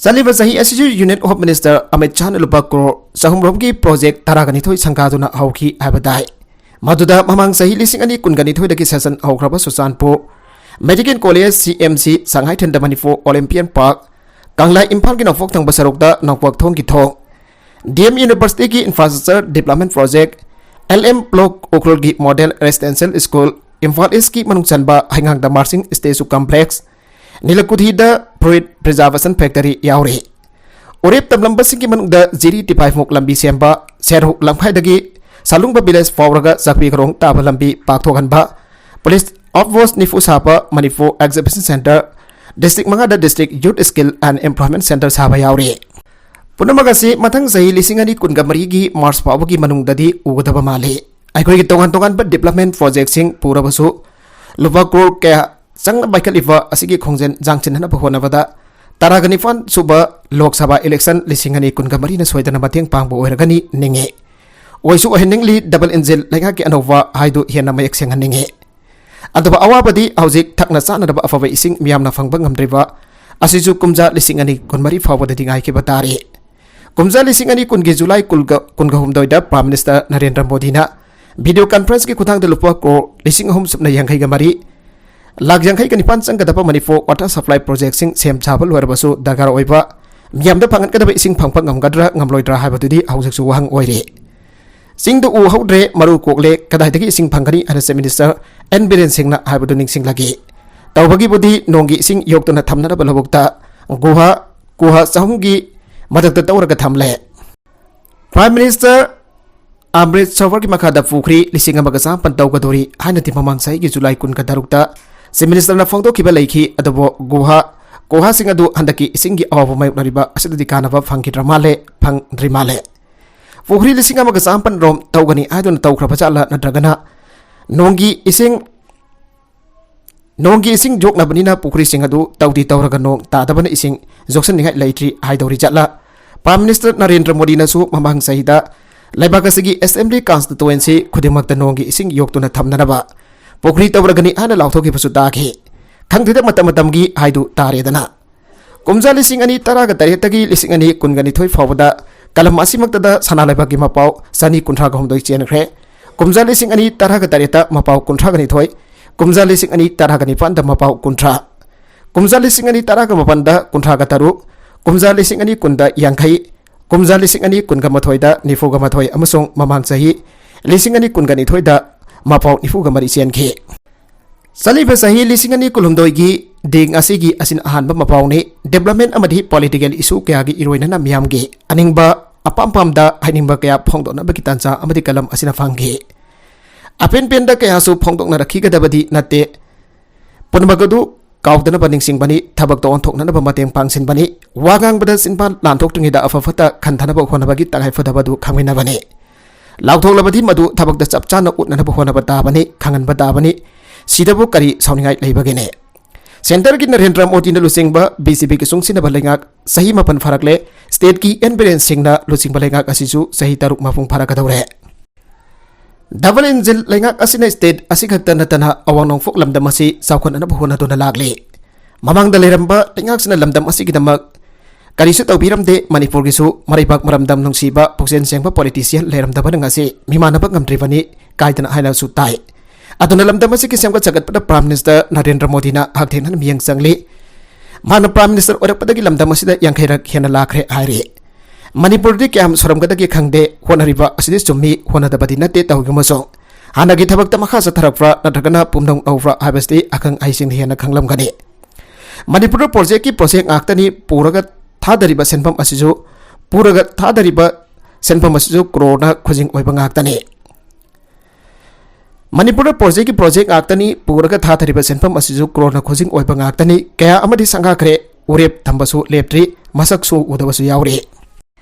ꯆꯠꯂꯤꯕ ꯆꯍꯤ ꯑꯁꯤꯁꯨ Union Home Minister ꯑꯃꯤꯠ ꯁꯥꯍꯅ ꯂꯨꯄꯥ ꯀ꯭ꯔꯣꯔ ꯆꯍꯨꯝ ꯔꯣꯝꯒꯤ project ꯇꯔꯥꯒ ꯅꯤꯊꯣꯏ ꯁꯪꯒꯥꯗꯨꯅ ꯍꯧꯈꯤ ꯍꯥꯏꯕ ꯇꯥꯏ꯫ ꯃꯗꯨꯗ ꯃꯃꯥꯡ ꯆꯍꯤ ꯂꯤꯁꯤꯡ ꯑꯅꯤ ꯀꯨꯟꯒ ꯅꯤꯊꯣꯏꯗꯒꯤ ꯁꯦꯁꯟ ꯍꯧꯈ꯭ꯔꯕ Churachandpur Medical College, CMC, ꯁꯉꯥꯏꯊꯦꯜꯗ Manipur Olympian Park, ꯀꯪꯂꯥ ꯏꯝꯐꯥꯜꯒꯤ ꯅꯣꯡꯄꯣꯛ ꯊꯪꯕ ꯁꯔꯨꯛꯇ ꯅꯣꯡꯄꯣꯛ ꯊꯣꯡꯒꯤ ꯊꯣꯡ, DM Universityꯒꯤ infrastructure development project, LM Block Ukhrulꯒꯤ model residential school, Imphal Eastꯀꯤ ꯃꯅꯨꯡ ꯆꯟꯕ ꯍꯩꯉꯥꯡꯗ marching statue complex, ꯅꯤꯂꯀꯨꯊꯤꯗ fruit preservation factory ꯌꯥꯎꯔꯤ꯫ ꯎꯔꯦꯞ ꯇꯝꯂꯝꯕꯁꯤꯡꯒꯤ ꯃꯅꯨꯡꯗ ꯖꯤꯔꯤ ꯇꯤꯄꯥꯏꯃꯨꯛ ꯂꯝꯕꯤ ꯁꯦꯝꯕ, ꯁꯦꯔꯧ ꯂꯝꯈꯥꯏꯗꯒꯤ ꯁꯂꯨꯡꯕ village ꯐꯥꯎꯔꯒ ꯆꯥꯛꯄꯤ ꯈꯔꯣꯡ ꯇꯥꯕ ꯂꯝꯕꯤ ꯄꯥꯛꯊꯣꯛꯍꯟꯕ, police outpost ꯅꯤꯐꯨ ꯁꯥꯕ ꯃꯅꯤꯄꯨꯔ Exhibition Centre, district ꯃꯉꯥꯗ district Youth Skill and Employment Centre ꯁꯥꯕ ꯌꯥꯎꯔꯤ꯫ ꯄꯨꯝꯅꯃꯛ ꯑꯁꯤ ꯃꯊꯪ ꯆꯍꯤ ꯂꯤꯁꯤꯡ ꯑꯅꯤ ꯀꯨꯟꯒ ꯃꯔꯤꯒꯤ March ꯐꯥꯎꯕꯒꯤ ꯃꯅꯨꯡꯗꯗꯤ ꯎꯒꯗꯕ ꯃꯥꯜꯂꯤ꯫ ꯑꯩꯈꯣꯏꯒꯤ ꯇꯣꯉꯥꯟ ꯇꯣꯉꯥꯟꯕ development projectꯁꯤꯡ ꯄꯨꯔꯕꯁꯨ ꯂꯨꯄꯥ ꯀ꯭ꯔꯣꯔ ꯀꯌꯥ ꯆꯪꯅ ꯄꯥꯏꯈꯠꯂꯤꯕ ꯑꯁꯤꯒꯤ ꯈꯣꯡꯖꯦꯜ ꯌꯥꯡꯁꯤꯟꯅꯅꯕ ꯍꯣꯠꯅꯕꯗ ꯇꯔꯥꯒ ꯅꯤꯄꯥꯟ ꯁꯨꯕ ꯂꯣꯛ ꯁꯚꯥ election ꯂꯤꯁꯤꯡ ꯑꯅꯤ ꯀꯨꯟꯒ ꯃꯔꯤꯅ ꯁꯣꯏꯗꯅ ꯃꯇꯦꯡ ꯄꯥꯡꯕ ꯑꯣꯏꯔꯒꯅꯤ ꯅꯤꯡꯏ꯫ ꯑꯣꯏꯁꯨ ꯑꯣꯏꯍꯟꯅꯤꯡꯂꯤ, double engine ꯂꯩꯉꯥꯛꯀꯤ ꯑꯅꯧꯕ ꯍꯥꯏꯗꯨ ꯍꯦꯟꯅ ꯃꯌꯦꯛ ꯁꯦꯡꯍꯟꯅꯤꯡꯏ꯫ ꯑꯗꯨꯕꯨ ꯑꯋꯥꯕꯗꯤ ꯍꯧꯖꯤꯛ ꯊꯛꯅ ꯆꯥꯅꯅꯕ ꯑꯐꯕ ꯏꯁꯤꯡ ꯃꯤꯌꯥꯝꯅ ꯐꯪꯕ ꯉꯝꯗ꯭ꯔꯤꯕ ꯑꯁꯤꯁꯨ ꯀꯨꯝꯖꯥ ꯂꯤꯁꯤꯡ ꯑꯅꯤ ꯀꯨꯟꯃꯔꯤ ꯐꯥꯎꯕꯗꯗꯤ ꯉꯥꯏꯈꯤꯕ ꯇꯥꯔꯤ꯫ ꯀꯨꯝꯖꯥ ꯂꯤꯁꯤꯡ ꯑꯅꯤ ꯀꯨꯟꯒꯤ ꯖꯨꯂꯥꯏ ꯀꯨꯟꯒ, ꯀꯨꯟꯒ ꯍꯨꯝꯗꯣꯏꯗ Prime Minister ꯅꯔꯦꯟꯗ꯭ꯔ ꯃꯣꯗꯤꯅ video conferenceꯀꯤ ꯈꯨꯠꯊꯥꯡꯗ ꯂꯨꯄꯥ ꯀ꯭ꯔꯣꯔ ꯂꯤꯁꯤꯡ ꯑꯍꯨꯝ ꯁꯨꯞꯅ ꯌꯥꯡꯈꯩꯒ ꯃꯔꯤ, ꯂꯥꯈ ꯌꯥꯡꯈꯩꯒ ꯅꯤꯄꯥꯟ ꯆꯪꯒꯗꯕ ꯃꯅꯤꯄꯨꯔ water supply projectꯁꯤꯡ ꯁꯦꯝ ꯁꯥꯕ ꯂꯣꯏꯔꯕꯁꯨ ꯗꯔꯀꯥꯔ ꯑꯣꯏꯕ ꯃꯤꯌꯥꯝꯗ ꯐꯪꯍꯟꯒꯗꯕ ꯏꯁꯤꯡ ꯐꯪꯕ ꯉꯝꯒꯗ꯭ꯔꯥ ꯉꯝꯂꯣꯏꯗ꯭ꯔꯥ ꯍꯥꯏꯕꯗꯨꯗꯤ ꯍꯧꯖꯤꯛꯁꯨ ꯋꯥꯍꯪ ꯑꯣꯏꯔꯤ꯫ "ꯆꯤꯡꯗ ꯎ ꯍꯧꯗ꯭ꯔꯦ, ꯃꯔꯨ ꯀꯣꯛꯂꯦ, ꯀꯗꯥꯏꯗꯒꯤ ꯏꯁꯤꯡ ꯐꯪꯒꯅꯤ?" ꯍꯥꯏꯅ Chief Minister ꯑꯦꯟ ꯕꯤꯔꯦꯟ ꯁꯤꯡꯅ ꯍꯥꯏꯕꯗꯨ ꯅꯤꯡꯁꯤꯡꯂꯒꯦ꯫ ꯇꯧꯕꯒꯤꯕꯨꯗꯤ ꯅꯣꯡꯒꯤ ꯏꯁꯤꯡ ꯌꯣꯛꯇꯨꯅ ꯊꯝꯅꯅꯕ ꯂꯧꯕꯨꯛꯇ ꯒꯨꯍꯥ, ꯀꯨꯍꯥ ꯆꯍꯨꯝꯒꯤ ꯃꯊꯛꯇ ꯇꯧꯔꯒ ꯊꯝꯂꯦ꯫ Prime Minister ꯑꯃ꯭ꯔꯤꯠ ꯁꯔꯣꯚꯔꯒꯤ ꯃꯈꯥꯗ ꯄꯨꯈ꯭ꯔꯤ ꯂꯤꯁꯤꯡ ꯑꯃꯒ ꯆꯥꯃꯥꯄꯟ ꯇꯧꯒꯗꯧꯔꯤ ꯍꯥꯏꯅꯗꯤ ꯃꯃꯥꯡ ꯆꯍꯤꯒꯤ ꯖꯨꯂꯥꯏ ꯀꯨꯟꯒ ꯇꯔꯨꯛꯇ Chief Ministerꯅ ꯐꯣꯡꯗꯣꯛꯈꯤꯕ ꯂꯩꯈꯤ꯫ ꯑꯗꯨꯕꯨ ꯒꯨꯍꯥ, ꯒꯨꯍꯥꯁꯤꯡ ꯑꯗꯨ ꯍꯟꯗꯛꯀꯤ ꯏꯁꯤꯡꯒꯤ ꯑꯋꯥꯕ ꯃꯥꯌꯣꯛꯅꯔꯤꯕ ꯑꯁꯤꯗꯗꯤ ꯀꯥꯟꯅꯕ ꯐꯪꯈꯤꯗ꯭ꯔ ꯃꯥꯜꯂꯦ, ꯐꯪꯗ꯭ꯔꯤ ꯃꯥꯜꯂꯦ꯫ ꯄꯨꯈ꯭ꯔꯤ ꯂꯤꯁꯤꯡ ꯑꯃꯒ ꯆꯥꯃꯥꯄꯟ ꯔꯣꯝ ꯇꯧꯒꯅꯤ ꯍꯥꯏꯗꯨꯅ ꯇꯧꯈ꯭ꯔꯕ ꯖꯥꯠꯂ, ꯅꯠꯇ꯭ꯔꯒꯅ ꯅꯣꯡꯒꯤ ꯏꯁꯤꯡ, ꯅꯣꯡꯒꯤ ꯏꯁꯤꯡ ꯌꯣꯛꯅꯕꯅꯤꯅ ꯄꯨꯈ꯭ꯔꯤꯁꯤꯡ ꯑꯗꯨ ꯇꯧꯗꯤ ꯇꯧꯔꯒ ꯅꯣꯡ ꯇꯥꯗꯕꯅ ꯏꯁꯤꯡ ꯌꯣꯛꯁꯟꯅꯤꯡꯉꯥꯏ ꯂꯩꯇ꯭ꯔꯤ ꯍꯥꯏꯗꯧꯔꯤ ꯖꯥꯠꯂ? Prime Minister ꯅꯔꯦꯟꯗ꯭ꯔ ꯃꯣꯗꯤꯅꯁꯨ ꯃꯃꯥꯡ ꯆꯍꯤꯗ ꯂꯩꯕꯥꯛ ꯑꯁꯤꯒꯤ Assembly Constituency ꯈꯨꯗꯤꯡꯃꯛꯇ ꯅꯣꯡꯒꯤ ꯏꯁꯤꯡ ꯌꯣꯛꯇꯨꯅ ꯊꯝꯅꯅꯕ ꯄꯨꯈ꯭ꯔꯤ ꯇꯧꯔꯒꯅꯤ ꯍꯥꯏꯅ ꯂꯥꯎꯊꯣꯛꯈꯤꯕꯁꯨ ꯇꯥꯈꯤ꯫ ꯈꯪꯗꯦꯗ, ꯃꯇꯝ ꯃꯇꯝꯒꯤ ꯍꯥꯏꯗꯨ ꯇꯥꯔꯦꯗꯅ꯫ ꯀꯨꯝꯖꯥ ꯂꯤꯁꯤꯡ ꯑꯅꯤ ꯇꯔꯥꯒ ꯇꯔꯦꯠꯇꯒꯤ ꯂꯤꯁꯤꯡ ꯑꯅꯤ ꯀꯨꯟꯒ ꯅꯤꯊꯣꯏ ꯐꯥꯎꯕꯗ ꯀꯂꯝ ꯑꯁꯤꯃꯛꯇꯗ ꯁꯅꯥ ꯂꯩꯕꯥꯛꯀꯤ ꯃꯄꯥꯎ ꯆꯅꯤ ꯀꯨꯟꯊ꯭ꯔꯥꯒ ꯍꯨꯝꯗꯣꯏ ꯆꯦꯟꯈ꯭ꯔꯦ꯫ ꯀꯨꯝꯖꯥ ꯂꯤꯁꯤꯡ ꯑꯅꯤ ꯇꯔꯥꯒ ꯇꯔꯦꯠꯇ ꯃꯄꯥꯎ ꯀꯨꯟꯊ꯭ꯔꯥꯒ ꯅꯤꯊꯣꯏ, ꯀꯨꯝꯖꯥ ꯂꯤꯁꯤꯡ ꯑꯅꯤ ꯇꯔꯥꯒ ꯅꯤꯄꯥꯟꯗ ꯃꯄꯥꯎ ꯀꯨꯟꯊ꯭ꯔꯥ, ꯀꯨꯝꯖꯥ ꯂꯤꯁꯤꯡ ꯑꯅꯤ ꯇꯔꯥꯒ ꯃꯥꯄꯟꯗ ꯀꯨꯟꯊ꯭ꯔꯥꯒ ꯇꯔꯨꯛ, ꯀꯨꯝꯖꯥ ꯂꯤꯁꯤꯡ ꯑꯅꯤ ꯀꯨꯟꯗ ꯌꯥꯡꯈꯩ, ꯀꯨꯝꯖꯥ ꯂꯤꯁꯤꯡ ꯑꯅꯤ ꯀꯨꯟꯒ ꯃꯥꯊꯣꯏꯗ ꯅꯤꯐꯨꯒ ꯃꯥꯊꯣꯏ ꯑꯃꯁꯨꯡ ꯃꯃꯥꯡ ꯆꯍꯤ ꯂꯤꯁꯤꯡ ꯑꯅꯤ ꯀꯨꯟꯒ ꯅꯤꯊꯣꯏꯗ ꯃꯄꯥꯎ ꯅꯤꯐꯨꯒ ꯃꯔꯤ ꯆꯦꯟꯈꯤ꯫ ꯆꯠꯂꯤꯕ ꯆꯍꯤ ꯂꯤꯁꯤꯡ ꯑꯅꯤ ꯀꯨꯟꯍꯨꯝꯗꯣꯏꯒꯤ ꯗꯦꯡ ꯑꯁꯤꯒꯤ ꯑꯁꯤꯅ ꯑꯍꯥꯟꯕ ꯃꯄꯥꯎꯅꯤ꯫ Development ꯑꯃꯗꯤ political issue ꯀꯌꯥꯒꯤ ꯏꯔꯣꯏꯅꯅ ꯃꯤꯌꯥꯝꯒꯤ ꯑꯅꯤꯡꯕ ꯑꯄꯥꯝ ꯄꯥꯝꯗ ꯍꯥꯏꯅꯤꯡꯕ ꯀꯌꯥ ꯐꯣꯡꯗꯣꯛꯅꯕꯒꯤ ꯇꯥꯟꯖꯥ ꯑꯃꯗꯤ ꯀꯂꯝ ꯑꯁꯤꯅ ꯐꯪꯈꯤ꯫ ꯑꯄꯦꯟ ꯄꯦꯟꯗ ꯀꯌꯥꯁꯨ ꯐꯣꯡꯗꯣꯛꯅꯔꯛꯈꯤꯒꯗꯕꯗꯤ ꯅꯠꯇꯦ꯫ ꯄꯨꯝꯅꯃꯛ ꯑꯗꯨ ꯀꯥꯎꯗꯅꯕ ꯅꯤꯡꯁꯤꯡꯕꯅꯤ, ꯊꯕꯛꯇ ꯑꯣꯟꯊꯣꯛꯅꯅꯕ ꯃꯇꯦꯡ ꯄꯥꯡꯁꯤꯟꯕꯅꯤ, ꯋꯥ ꯉꯥꯡꯕꯗ ꯆꯤꯟꯕꯥꯟ ꯂꯥꯟꯊꯣꯛꯇ꯭ꯔꯤꯉꯩꯗ ꯑꯐ ꯐꯠꯇ ꯈꯟꯊꯅꯕ ꯍꯣꯠꯅꯕꯒꯤ ꯇꯉꯥꯏ ꯐꯗꯕ ꯑꯗꯨ ꯈꯪꯃꯤꯟꯅꯕꯅꯤ꯫ ꯂꯥꯎꯊꯣꯛꯂꯕꯗꯤ ꯃꯗꯨ ꯊꯕꯛꯇ ꯆꯞ ꯆꯥꯅ ꯎꯠꯅꯅꯕ ꯍꯣꯠꯅꯕ ꯇꯥꯕꯅꯤ, ꯈꯪꯍꯟꯕ ꯇꯥꯕꯅꯤ꯫ ꯁꯤꯗꯕꯨ ꯀꯔꯤ ꯁꯥꯎꯅꯤꯡꯉꯥꯏ ꯂꯩꯕꯒꯦꯅꯦ? ꯁꯦꯟꯇꯔꯒꯤ ꯅꯔꯦꯟꯗ꯭ꯔ ꯃꯣꯗꯤꯅ ꯂꯨꯆꯤꯡꯕ ꯕꯤ ꯖꯦ ꯄꯤꯒꯤ ꯆꯨꯡꯁꯤꯟꯅꯕ ꯂꯩꯉꯥꯛ ꯆꯍꯤ ꯃꯥꯄꯟ ꯐꯥꯔꯛꯂꯦ꯫ ꯁ꯭ꯇꯦꯠꯀꯤ ꯑꯦꯟ ꯕꯤꯔꯦꯟ ꯁꯤꯡꯅ ꯂꯨꯆꯤꯡꯕ ꯂꯩꯉꯥꯛ ꯑꯁꯤꯁꯨ ꯆꯍꯤ ꯇꯔꯨꯛ ꯃꯄꯨꯡ ꯐꯥꯔꯛꯀꯗꯧꯔꯦ꯫ ꯗꯕꯜ ꯏꯟꯖꯤꯟ ꯂꯩꯉꯥꯛ ꯑꯁꯤꯅ ꯁ꯭ꯇꯦꯠ ꯑꯁꯤꯈꯛꯇ ꯅꯠꯇꯅ ꯑꯋꯥꯡ ꯅꯣꯡꯄꯣꯛ ꯂꯝꯗꯝ ꯑꯁꯤ ꯆꯥꯎꯈꯠꯅꯅꯕ ꯍꯣꯠꯅꯗꯨꯅ ꯂꯥꯛꯂꯤ꯫ ꯃꯃꯥꯡꯗ ꯂꯩꯔꯝꯕ ꯂꯩꯉꯥꯛꯁꯤꯅ ꯂꯝꯗꯝ ꯑꯁꯤꯒꯤꯗꯃꯛ ꯀꯔꯤꯁꯨ ꯇꯧꯕꯤꯔꯝꯗꯦ꯫ ꯃꯅꯤꯄꯨꯔꯒꯤꯁꯨ ꯃꯔꯩꯕꯥꯛ ꯃꯔꯝꯗꯝ ꯅꯨꯡꯁꯤꯕ, ꯄꯨꯛꯆꯦꯜ ꯁꯦꯡꯕ ꯄꯣꯂꯤꯇꯤꯁꯤꯌꯟ ꯂꯩꯔꯝꯗꯕꯅ ꯉꯁꯤ ꯃꯤꯃꯥꯟꯅꯕ ꯉꯝꯗ꯭ꯔꯤꯕꯅꯤ ꯀꯥꯏꯗꯅ ꯍꯥꯏꯅꯁꯨ ꯇꯥꯏ꯫ ꯑꯗꯨꯅ ꯂꯝꯗꯝ ꯑꯁꯤꯒꯤ ꯁꯦꯝꯒꯠ ꯁꯥꯒꯠꯄꯗ ꯄ꯭ꯔꯥꯏꯝ ꯃꯤꯅꯤꯁꯇꯔ ꯅꯔꯦꯟꯗ꯭ꯔ ꯃꯣꯗꯤꯅ ꯍꯛꯊꯦꯡꯅꯅ ꯃꯤꯠꯌꯦꯡ ꯆꯪꯂꯤ꯫ ꯃꯍꯥꯛꯅ ꯄ꯭ꯔꯥꯏꯝ ꯃꯤꯅꯤꯁꯇꯔ ꯑꯣꯏꯔꯛꯄꯗꯒꯤ ꯂꯝꯗꯝ ꯑꯁꯤꯗ ꯌꯥꯡꯈꯩꯔꯛ ꯍꯦꯟꯅ ꯂꯥꯛꯈ꯭ꯔꯦ ꯍꯥꯏꯔꯤ꯫ ꯃꯅꯤꯄꯨꯔꯗꯤ ꯀꯌꯥꯝ ꯁꯨꯔꯝꯒꯗꯒꯦ ꯈꯪꯗꯦ꯫ ꯍꯣꯠꯅꯔꯤꯕ ꯑꯁꯤꯗꯤ ꯆꯨꯝꯃꯤ, ꯍꯣꯠꯅꯗꯕꯗꯤ ꯅꯠꯇꯦ꯫ ꯇꯧꯔꯤꯕ ꯑꯃꯁꯨꯡ ꯍꯥꯟꯅꯒꯤ ꯊꯕꯛꯇ ꯃꯈꯥ ꯆꯠꯊꯔꯛꯄ꯭ꯔꯥ ꯅꯠꯇ꯭ꯔꯒꯅ ꯄꯨꯝꯅꯧ ꯅꯧꯕ꯭ꯔꯥ ꯍꯥꯏꯕꯁꯤꯗꯤ ꯑꯈꯪ ꯑꯍꯩꯁꯤꯡꯅ ꯍꯦꯟꯅ ꯈꯪꯂꯝꯒꯅꯤ꯫ ꯃꯅꯤꯄꯨꯔꯗ ꯄ꯭ꯔꯣꯖꯦꯛꯀꯤ ꯄ꯭ꯔꯣꯖꯦꯛ ꯉꯥꯛꯇꯅꯤ꯫ ꯄꯨꯔꯒ ꯊꯥꯗꯔꯤꯕ ꯁꯦꯟꯐꯝ ꯑꯁꯤꯁꯨ, ꯄꯨꯔꯒ ꯊꯥꯗꯔꯤꯕ ꯁꯦꯟꯐꯝ ꯑꯁꯤꯁꯨ ꯀ꯭ꯔꯣꯔꯅ ꯈꯨꯖꯤꯡ ꯑꯣꯏꯕ ꯉꯥꯛꯇꯅꯤ꯫ ꯃꯅꯤꯄꯨꯔꯗ ꯄ꯭ꯔꯣꯖꯦꯛꯀꯤ ꯄ꯭ꯔꯣꯖꯦꯛ ꯉꯥꯛꯇꯅꯤ꯫ ꯄꯨꯔꯒ ꯊꯥꯗꯔꯤꯕ ꯁꯦꯟꯐꯝ ꯑꯁꯤꯁꯨ ꯀ꯭ꯔꯣꯔꯅ ꯈꯨꯖꯤꯡ ꯑꯣꯏꯕ ꯉꯥꯛꯇꯅꯤ꯫ ꯀꯌꯥ ꯑꯃꯗꯤ ꯁꯪꯒꯥꯈ꯭ꯔꯦ꯫ ꯎꯔꯦꯞ ꯊꯝꯕꯁꯨ ꯂꯦꯞꯇ꯭ꯔꯤ꯫ ꯃꯁꯛꯁꯨ ꯎꯗꯕꯁꯨ ꯌꯥꯎꯔꯤ꯫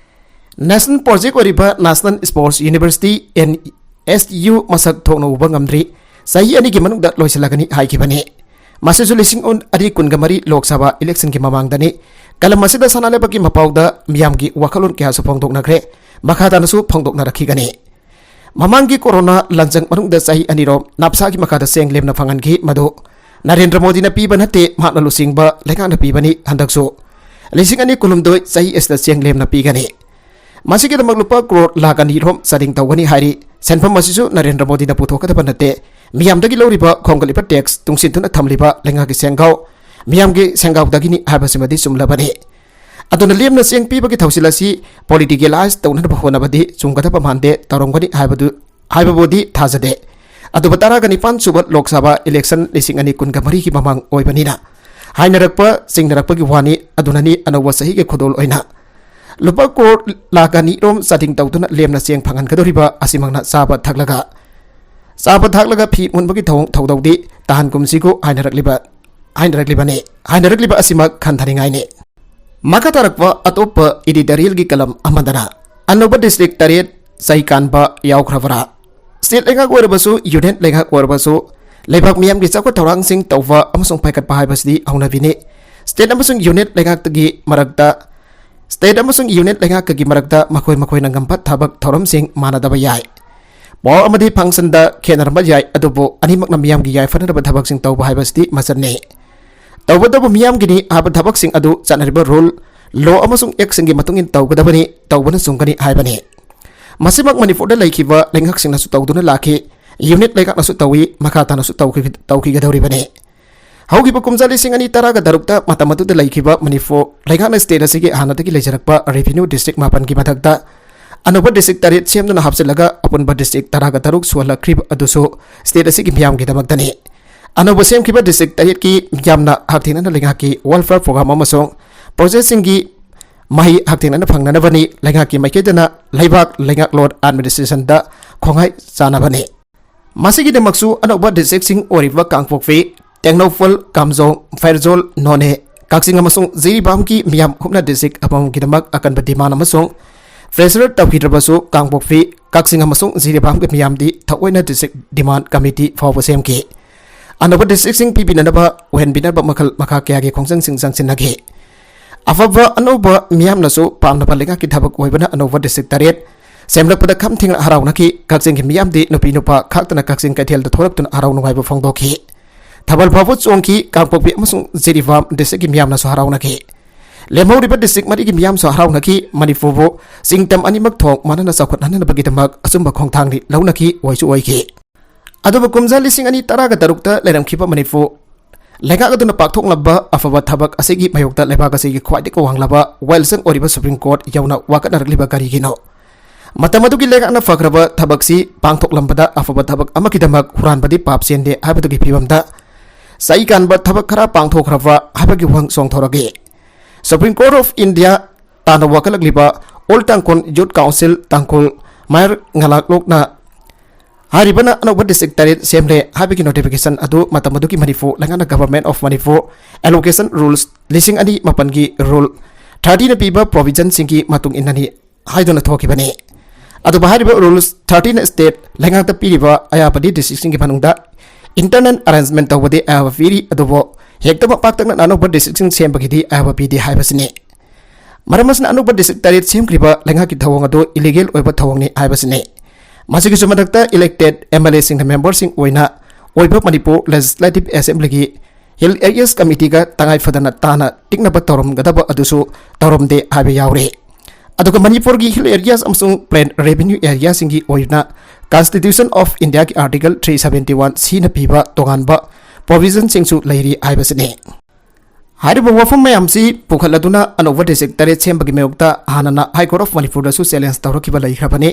ꯅꯦꯁꯅꯦꯜ ꯄ꯭ꯔꯣꯖꯦꯛ ꯑꯣꯏꯔꯤꯕ national sports university, N S U, ꯃꯁꯛ ꯊꯣꯛꯅ ꯎꯕ ꯉꯝꯗ꯭ꯔꯤ꯫ ꯆꯍꯤ ꯑꯅꯤꯒꯤ ꯃꯅꯨꯡꯗ ꯂꯣꯏꯁꯤꯜꯂꯒꯅꯤ ꯍꯥꯏꯈꯤꯕꯅꯤ꯫ ꯃꯁꯤꯁꯨ ꯂꯤꯁꯤꯡ ꯑꯅꯤ ꯀꯨꯟꯒ ꯃꯔꯤ ꯂꯣꯛ ꯁꯚꯥ ꯏꯂꯦꯛꯁꯟꯒꯤ ꯃꯃꯥꯡꯗꯅꯤ꯫ ꯀꯂꯝ ꯑꯁꯤꯗ ꯁꯅꯥ ꯂꯩꯕꯥꯛꯀꯤ ꯃꯄꯥꯎꯗ ꯃꯤꯌꯥꯝꯒꯤ ꯋꯥꯈꯜꯂꯣꯟ ꯀꯌꯥꯁꯨ ꯐꯣꯡꯗꯣꯛꯅꯈ꯭ꯔꯦ꯫ ꯃꯈꯥ ꯇꯥꯅꯁꯨ ꯐꯣꯡꯗꯣꯛꯅꯔꯛꯈꯤꯒꯅꯤ꯫ ꯃꯃꯥꯡꯒꯤ ꯀꯣꯔꯣꯅꯥ ꯂꯥꯟꯖꯪ ꯃꯅꯨꯡꯗ ꯆꯍꯤ ꯑꯅꯤꯔꯣꯝ ꯅꯥꯞꯁꯥꯒꯤ ꯃꯈꯥꯗ ꯆꯦꯡ ꯂꯦꯝꯅ ꯐꯪꯍꯟꯈꯤ꯫ ꯃꯗꯨ ꯅꯔꯦꯟꯗ꯭ꯔ ꯃꯣꯗꯤꯅ ꯄꯤꯕ ꯅꯠꯇꯦ, ꯃꯍꯥꯛꯅ ꯂꯨꯆꯤꯡꯕ ꯂꯩꯉꯥꯛꯅ ꯄꯤꯕꯅꯤ꯫ ꯍꯟꯗꯛꯁꯨ ꯂꯤꯁꯤꯡ ꯑꯅꯤ ꯀꯨꯟꯍꯨꯝꯗꯣꯏ ꯆꯍꯤ ꯑꯁꯤꯗ ꯆꯦꯡ ꯂꯦꯝꯅ ꯄꯤꯒꯅꯤ꯫ ꯃꯁꯤꯒꯤꯗꯃꯛ ꯂꯨꯄꯥ ꯀ꯭ꯔꯣꯔ ꯂꯥꯈ ꯑꯅꯤꯔꯣꯝ ꯆꯥꯗꯤꯡ ꯇꯧꯒꯅꯤ ꯍꯥꯏꯔꯤ꯫ ꯁꯦꯟꯐꯝ ꯑꯁꯤꯁꯨ ꯅꯔꯦꯟꯗ꯭ꯔ ꯃꯣꯗꯤꯅ ꯄꯨꯊꯣꯛꯀꯗꯕ ꯅꯠꯇꯦ, ꯃꯤꯌꯥꯝꯗꯒꯤ ꯂꯧꯔꯤꯕ ꯈꯣꯝꯒꯠꯂꯤꯕ ꯇꯦꯛꯁ ꯇꯨꯡꯁꯤꯟꯗꯨꯅ ꯊꯝꯂꯤꯕ ꯂꯩꯉꯥꯛꯀꯤ ꯁꯦꯟꯒꯥꯎ, ꯃꯤꯌꯥꯝꯒꯤ ꯁꯦꯟꯒꯥꯎꯗꯒꯤꯅꯤ ꯍꯥꯏꯕꯁꯤꯃꯗꯤ ꯆꯨꯝꯂꯕꯅꯤ꯫ ꯑꯗꯨꯅ ꯂꯦꯝꯅ ꯆꯦꯡ ꯄꯤꯕꯒꯤ ꯊꯧꯁꯤꯜ ꯑꯁꯤ ꯄꯣꯂꯤꯇꯤꯀꯦꯂꯥꯏꯖ ꯇꯧꯅꯅꯕ ꯍꯣꯠꯅꯕꯗꯤ ꯆꯨꯝꯒꯗꯕ ꯃꯥꯟꯗꯦ꯫ ꯇꯧꯔꯝꯒꯅꯤ ꯍꯥꯏꯕꯗꯨ, ꯍꯥꯏꯕꯕꯨꯗꯤ ꯊꯥꯖꯗꯦ꯫ ꯑꯗꯨꯕꯨ ꯇꯔꯥꯒ ꯅꯤꯄꯥꯟ ꯁꯨꯕ ꯂꯣꯛ ꯁꯚꯥ ꯏꯂꯦꯛꯁꯟ ꯂꯤꯁꯤꯡ ꯑꯅꯤ ꯀꯨꯟꯒ ꯃꯔꯤꯒꯤ ꯃꯃꯥꯡ ꯑꯣꯏꯕꯅꯤꯅ ꯍꯥꯏꯅꯔꯛꯄ ꯆꯤꯡꯅꯔꯛꯄꯒꯤ ꯋꯥꯅꯤ꯫ ꯑꯗꯨꯅꯅꯤ ꯑꯅꯧꯕ ꯆꯍꯤꯒꯤ ꯈꯨꯗꯣꯜ ꯑꯣꯏꯅ ꯂꯨꯄꯥ ꯀ꯭ꯔꯣꯔ ꯂꯥꯈ ꯑꯅꯤꯔꯣꯝ ꯆꯥꯗꯤꯡ ꯇꯧꯗꯨꯅ ꯂꯦꯝꯅ ꯆꯦꯡ ꯐꯪꯍꯟꯒꯗꯧꯔꯤꯕ ꯑꯁꯤꯃꯛꯅ ꯆꯥꯕ ꯊꯛꯂꯒ ꯆꯥꯕ ꯊꯛꯂꯒ ꯐꯤ ꯃꯨꯟꯕꯒꯤ ꯊꯧꯑꯣꯡ ꯊꯧꯗꯧꯗꯤ ꯇꯥꯍꯟꯒꯨꯝꯁꯤꯀꯣ ꯍꯥꯏꯅꯔꯛꯂꯤꯕ ꯍꯥꯏꯅꯔꯛꯂꯤꯕꯅꯤ꯫ ꯍꯥꯏꯅꯔꯛꯂꯤꯕ ꯑꯁꯤꯃꯛ ꯈꯟꯊꯅꯤꯡꯉꯥꯏꯅꯤ꯫ ꯃꯈꯥ ꯇꯥꯔꯛꯄ ꯑꯇꯣꯞꯄ editorialꯒꯤ column ꯑꯃꯗꯅ ꯑꯅꯧꯕ district ꯇꯔꯦꯠ ꯆꯩ ꯀꯥꯟꯕ ꯌꯥꯎꯈ꯭ꯔꯕꯔꯥ? State ꯂꯩꯉꯥꯛ ꯑꯣꯏꯔꯕꯁꯨ, unit ꯂꯩꯉꯥꯛ ꯑꯣꯏꯔꯕꯁꯨ, ꯂꯩꯕꯥꯛ ꯃꯤꯌꯥꯝꯒꯤ ꯆꯥꯎꯈꯠ ꯊꯧꯔꯥꯡꯁꯤꯡ ꯇꯧꯕ ꯑꯃꯁꯨꯡ ꯄꯥꯏꯈꯠꯄ ꯍꯥꯏꯕꯁꯤꯗꯤ ꯍꯧꯅꯕꯤꯅꯤ꯫ State ꯑꯃꯁꯨꯡ unit ꯂꯩꯉꯥꯛꯇꯒꯤ ꯃꯔꯛꯇ, state ꯑꯃꯁꯨꯡ unit ꯂꯩꯉꯥꯛꯀꯒꯤ ꯃꯔꯛꯇ ꯃꯈꯣꯏ ꯃꯈꯣꯏꯅ ꯉꯝꯕ ꯊꯕꯛ ꯊꯧꯔꯝꯁꯤꯡ ꯃꯥꯟꯅꯗꯕ ꯌꯥꯏ꯫ Power ꯑꯃꯗꯤ functionꯗ ꯈꯦꯠꯅꯔꯝꯕ ꯌꯥꯏ, ꯑꯗꯨꯕꯨ ꯑꯅꯤꯃꯛꯅ ꯃꯤꯌꯥꯝꯒꯤ ꯌꯥꯏꯐꯅꯅꯕ ꯊꯕꯛꯁꯤꯡ ꯇꯧꯕ ꯍꯥꯏꯕꯁꯤꯗꯤ ꯃꯆꯠꯅꯤ꯫ ꯇꯧꯕꯇꯕꯨ ꯃꯤꯌꯥꯝꯒꯤꯅꯤ ꯍꯥꯏꯕ ꯊꯕꯛꯁꯤꯡ ꯑꯗꯨ ꯆꯠꯅꯔꯤꯕ rule, law ꯑꯃꯁꯨꯡ actꯁꯤꯡꯒꯤ ꯃꯇꯨꯡ ꯏꯟꯅ ꯇꯧꯒꯗꯕꯅꯤ, ꯇꯧꯕꯅ ꯆꯨꯝꯒꯅꯤ ꯍꯥꯏꯕꯅꯤ꯫ ꯃꯁꯤꯃꯛ ꯃꯅꯤꯄꯨꯔꯗ ꯂꯩꯈꯤꯕ ꯂꯩꯉꯥꯛꯁꯤꯡꯅꯁꯨ ꯇꯧꯗꯨꯅ ꯂꯥꯛꯈꯤ, unit ꯂꯩꯉꯥꯛꯅꯁꯨ ꯇꯧꯏ, ꯃꯈꯥ ꯇꯥꯅꯁꯨ ꯇꯧꯈꯤ-, ꯇꯧꯈꯤꯒꯗꯧꯔꯤꯕꯅꯤ꯫ ꯍꯧꯈꯤꯕ ꯀꯨꯝꯖꯥ ꯂꯤꯁꯤꯡ ꯑꯅꯤ ꯇꯔꯥꯒ ꯇꯔꯨꯛꯇ ꯃꯇꯝ ꯑꯗꯨꯗ ꯂꯩꯈꯤꯕ ꯃꯅꯤꯄꯨꯔ ꯂꯩꯉꯥꯛꯅ state ꯑꯁꯤꯒꯤ ꯍꯥꯟꯅꯗꯒꯤ ꯂꯩꯖꯔꯛꯄ revenue district ꯃꯥꯄꯟꯒꯤ ꯃꯊꯛꯇ ꯑꯅꯧꯕ district ꯇꯔꯦꯠ ꯁꯦꯝꯗꯨꯅ ꯍꯥꯞꯆꯤꯜꯂꯒ ꯑꯄꯨꯟꯕ district ꯇꯔꯥꯒ ꯇꯔꯨꯛ ꯁꯨꯍꯜꯂꯛꯈ꯭ꯔꯤꯕ ꯑꯗꯨꯁꯨ state ꯑꯁꯤꯒꯤ ꯃꯤꯌꯥꯝꯒꯤꯗꯃꯛꯇꯅꯤ꯫ ꯑꯅꯧꯕ ꯁꯦꯝꯈꯤꯕ district ꯇꯔꯦꯠꯀꯤ ꯃꯤꯌꯥꯝꯅ ꯍꯛꯊꯦꯡꯅꯅ ꯂꯩꯉꯥꯛꯀꯤ welfare program ꯑꯃꯁꯨꯡ projectꯁꯤꯡꯒꯤ ꯃꯍꯩ ꯍꯛꯊꯦꯡꯅꯅ ꯐꯪꯅꯅꯕꯅꯤ꯫ ꯂꯩꯉꯥꯛꯀꯤ ꯃꯥꯏꯀꯩꯗꯅ ꯂꯩꯕꯥꯛ ꯂꯩꯉꯥꯛꯂꯣꯟ administrationꯗ ꯈꯣꯡꯍꯥꯏ ꯆꯥꯅꯕꯅꯤ꯫ ꯃꯁꯤꯒꯤꯗꯃꯛꯁꯨ ꯑꯅꯧꯕ districtꯁꯤꯡ ꯑꯣꯏꯔꯤꯕ ꯀꯥꯡꯄꯣꯛꯄꯤ, ꯇꯦꯡꯅꯧꯄꯜ, ꯀꯥꯝꯖꯣꯡ, ꯐꯦꯔꯖꯣꯜ, ꯅꯣꯅꯦ, ꯀꯛꯆꯤꯡ ꯑꯃꯁꯨꯡ ꯖꯤꯔꯤꯕꯥꯝꯒꯤ ꯃꯤꯌꯥꯝ ꯍꯨꯞꯅ district ꯑꯃꯃꯝꯒꯤꯗꯃꯛ ꯑꯀꯟꯕ demand ꯑꯃꯁꯨꯡ pressure ꯇꯧꯈꯤꯗ꯭ꯔꯕꯁꯨ, ꯀꯥꯡꯄꯣꯛꯄꯤ, ꯀꯛꯆꯤꯡ ꯑꯃꯁꯨꯡ ꯖꯤꯔꯤꯕꯥꯝꯒꯤ ꯃꯤꯌꯥꯝꯗꯤ ꯊꯑꯣꯏꯅ district demand committee ꯐꯥꯎꯕ ꯁꯦꯝꯈꯤ꯫ ꯑꯅꯧꯕ districtꯁꯤꯡ ꯄꯤꯕꯤꯅꯅꯕ, ꯑꯣꯏꯍꯟꯕꯤꯅꯕ ꯃꯈꯜ ꯃꯈꯥ ꯀꯌꯥꯒꯤ ꯈꯣꯡꯖꯪꯁꯤꯡ ꯆꯪꯁꯤꯟꯅꯈꯤ꯫ ꯑꯐꯕ ꯑꯅꯧꯕ ꯃꯤꯌꯥꯝꯅꯁꯨ ꯄꯥꯝꯅꯕ ꯂꯩꯉꯥꯛꯀꯤ ꯊꯕꯛ ꯑꯣꯏꯕꯅ ꯑꯅꯧꯕ district ꯇꯔꯦꯠ ꯁꯦꯝꯂꯛꯄꯗ ꯈꯝ ꯊꯦꯡꯅ ꯍꯔꯥꯎꯅꯈꯤ꯫ ꯀꯛꯆꯤꯡꯒꯤ ꯃꯤꯌꯥꯝꯗꯤ ꯅꯨꯄꯤ ꯅꯨꯄꯥ ꯈꯥꯛꯇꯅ ꯀꯛꯆꯤꯡ ꯀꯩꯊꯦꯜꯗ ꯊꯣꯛꯂꯛꯇꯨꯅ ꯍꯔꯥꯎ ꯅꯨꯡꯉꯥꯏꯕ ꯐꯣꯡꯗꯣꯛꯈꯤ꯫ ꯊꯥꯕꯜ ꯐꯥꯎꯕ ꯆꯣꯡꯈꯤ꯫ ꯀꯥꯡꯄꯣꯛꯄꯤ ꯑꯃꯁꯨꯡ ꯖꯤꯔꯤꯕꯥꯝ districtꯀꯤ ꯃꯤꯌꯥꯝꯅꯁꯨ ꯍꯔꯥꯎꯅꯈꯤ꯫ ꯂꯦꯝꯍꯧꯔꯤꯕ district ꯃꯔꯤꯒꯤ ꯃꯤꯌꯥꯝꯁꯨ ꯍꯔꯥꯎꯅꯈꯤ꯫ ꯃꯅꯤꯄꯨꯔꯕꯨ ꯆꯤꯡꯇꯝ ꯑꯅꯤꯃꯛ ꯊꯣꯡ ꯃꯥꯟꯅꯅ ꯆꯥꯎꯈꯠꯍꯟꯅꯕꯒꯤꯗꯃꯛ ꯑꯆꯨꯝꯕ ꯈꯣꯡꯊꯥꯡꯗꯤ ꯂꯧꯅꯈꯤ, ꯑꯣꯏꯁꯨ ꯑꯣꯏꯈꯤ꯫ ꯑꯗꯨꯕꯨ ꯀꯨꯝꯖꯥ ꯂꯤꯁꯤꯡ ꯑꯅꯤ ꯇꯔꯥꯒ ꯇꯔꯨꯛꯇ ꯂꯩꯔꯝꯈꯤꯕ ꯃꯅꯤꯄꯨꯔ ꯂꯩꯉꯥꯛ ꯑꯗꯨꯅ ꯄꯥꯡꯊꯣꯛꯂꯝꯕ ꯑꯐꯕ ꯊꯕꯛ ꯑꯁꯤꯒꯤ ꯃꯥꯌꯣꯛꯇ ꯂꯩꯕꯥꯛ ꯑꯁꯤꯒꯤ ꯈ꯭ꯋꯥꯏꯗꯒꯤ ꯋꯥꯡꯂꯕ ꯋꯥꯌꯦꯜꯁꯪ ꯑꯣꯏꯔꯤꯕ Supreme Court ꯌꯧꯅ ꯋꯥꯀꯠꯅꯔꯛꯂꯤꯕ ꯀꯔꯤꯒꯤꯅꯣ? ꯃꯇꯝ ꯑꯗꯨꯒꯤ ꯂꯩꯉꯥꯛꯅ ꯐꯈ꯭ꯔꯕ ꯊꯕꯛꯁꯤ ꯄꯥꯡꯊꯣꯛꯂꯝꯕꯗ ꯑꯐꯕ ꯊꯕꯛ ꯑꯃꯒꯤꯗꯃꯛ ꯍꯨꯔꯥꯟꯕꯗꯤ ꯄꯥꯞ ꯆꯦꯟꯗꯦ ꯍꯥꯏꯕꯗꯨꯒꯤ ꯐꯤꯕꯝꯗ ꯆꯩ ꯀꯥꯟꯕ ꯊꯕꯛ ꯈꯔ ꯄꯥꯡꯊꯣꯛꯈ꯭ꯔꯕ ꯍꯥꯏꯕꯒꯤ ꯋꯥꯍꯪ ꯆꯣꯡꯊꯣꯔꯛꯏ꯫ Supreme Court of India ꯇꯥꯟꯅ ꯋꯥꯀꯠꯂꯛꯂꯤꯕ All Tangkhul Youth Council ꯇꯥꯡꯈꯨꯜ ꯃꯌꯥꯝ ꯉꯂꯥꯛꯂꯣꯛꯅ ꯍꯥꯏꯔꯤꯕꯅ ꯑꯅꯧꯕ ꯗꯤꯁꯇ꯭ꯔꯤꯛ ꯇꯔꯦꯠ ꯁꯦꯝꯂꯦ ꯍꯥꯏꯕꯒꯤ ꯅꯣꯇꯤꯐꯤꯀꯦꯁꯟ ꯑꯗꯨ ꯃꯇꯝ ꯑꯗꯨꯒꯤ ꯃꯅꯤꯄꯨꯔ ꯂꯩꯉꯥꯛꯅ Government of Manipur Allocation Rules ꯂꯤꯁꯤꯡ ꯑꯅꯤ ꯃꯥꯄꯟꯒꯤ ꯔꯨꯜ ꯊꯥꯔꯇꯤꯅ ꯄꯤꯕ ꯄ꯭ꯔꯣꯚꯤꯖꯟꯁꯤꯡꯒꯤ ꯃꯇꯨꯡ ꯏꯟꯅꯅꯤ ꯍꯥꯏꯗꯨꯅ ꯊꯣꯛꯈꯤꯕꯅꯤ꯫ ꯑꯗꯨꯕꯨ ꯍꯥꯏꯔꯤꯕ ꯔꯨꯜꯁ ꯊꯥꯔꯇꯤꯅ ꯁ꯭ꯇꯦꯠ ꯂꯩꯉꯥꯛꯇ ꯄꯤꯔꯤꯕ ꯑꯌꯥꯕꯗꯤ ꯗꯤꯁꯇ꯭ꯔꯤꯛꯁꯤꯡꯒꯤ ꯃꯅꯨꯡꯗ ꯏꯟꯇꯔꯅꯦꯜ ꯑꯦꯔꯦꯟꯖꯃꯦꯟ ꯇꯧꯕꯗꯤ ꯑꯌꯥꯕ ꯄꯤꯔꯤ, ꯑꯗꯨꯕꯨ ꯍꯦꯛꯇꯃꯛ ꯄꯥꯛꯇꯛꯅꯅ ꯑꯅꯧꯕ ꯗꯤꯁꯇ꯭ꯔꯤꯛꯁꯤꯡ ꯁꯦꯝꯕꯒꯤꯗꯤ ꯑꯌꯥꯕ ꯄꯤꯗꯦ ꯍꯥꯏꯕꯁꯤꯅꯤ꯫ ꯃꯔꯝ ꯑꯁꯤꯅ ꯑꯅꯧꯕ ꯗꯤꯁꯇ꯭ꯔꯤꯛ ꯇꯔꯦꯠ ꯁꯦꯝꯈ꯭ꯔꯤꯕ ꯂꯩꯉꯥꯛꯀꯤ ꯊꯧꯑꯣꯡ ꯑꯗꯨ ꯏꯂꯤꯒꯦꯜ ꯑꯣꯏꯕ ꯊꯧꯑꯣꯡꯅꯤ ꯍꯥꯏꯕꯁꯤꯅꯤ꯫ ꯃꯁꯤꯒꯤꯁꯨ ꯃꯊꯛꯇ ꯏꯂꯦꯛꯇꯦꯗ ꯑꯦꯝ ꯑꯦꯜ ꯑꯦꯁꯤꯡꯅ ꯃꯦꯝꯕꯔꯁꯤꯡ ꯑꯣꯏꯅ ꯑꯣꯏꯕ ꯃꯅꯤꯄꯨꯔ ꯂꯦꯖꯤꯁꯂꯦꯇꯤꯚ ꯑꯦꯁꯦꯝꯕ꯭ꯂꯤꯒꯤ ꯍꯤꯜ ꯑꯦꯔꯤꯌꯥꯁ ꯀꯃꯤꯇꯤꯒ ꯇꯉꯥꯏ ꯐꯗꯅ ꯇꯥꯅ ꯇꯤꯛꯅꯕ ꯇꯧꯔꯝꯒꯗꯕ ꯑꯗꯨꯁꯨ ꯇꯧꯔꯝꯗꯦ ꯍꯥꯏꯕ ꯌꯥꯎꯔꯤ꯫ ꯑꯗꯨꯒ ꯃꯅꯤꯄꯨꯔꯒꯤ ꯍꯤꯜ ꯑꯦꯔꯤꯌꯥꯁ ꯑꯃꯁꯨꯡ ꯄ꯭ꯂꯦꯟ ꯔꯦꯚꯦꯅ꯭ꯌꯨ ꯑꯦꯔꯤꯌꯥꯁꯤꯡꯒꯤ ꯑꯣꯏꯅ Constitution of Indiaꯒꯤ Article three seventy one Cꯅ ꯄꯤꯕ ꯇꯣꯉꯥꯟꯕ ꯄ꯭ꯔꯣꯚꯤꯖꯟꯁꯤꯡꯁꯨ ꯂꯩꯔꯤ ꯍꯥꯏꯕꯁꯤꯅꯤ꯫ ꯍꯥꯏꯔꯤꯕ ꯋꯥꯐꯝ ꯃꯌꯥꯝꯁꯤ ꯄꯨꯈꯠꯂꯗꯨꯅ ꯑꯅꯧꯕ ꯗꯤꯁꯇ꯭ꯔꯤꯛ ꯇꯔꯦꯠ ꯁꯦꯝꯕꯒꯤ ꯃꯥꯌꯣꯛꯇ ꯍꯥꯟꯅꯅ High Court of ꯃꯅꯤꯄꯨꯔꯗꯁꯨ ꯆꯦꯂꯦꯟꯖ ꯇꯧꯔꯛꯈꯤꯕ ꯂꯩꯈ꯭ꯔꯕꯅꯤ꯫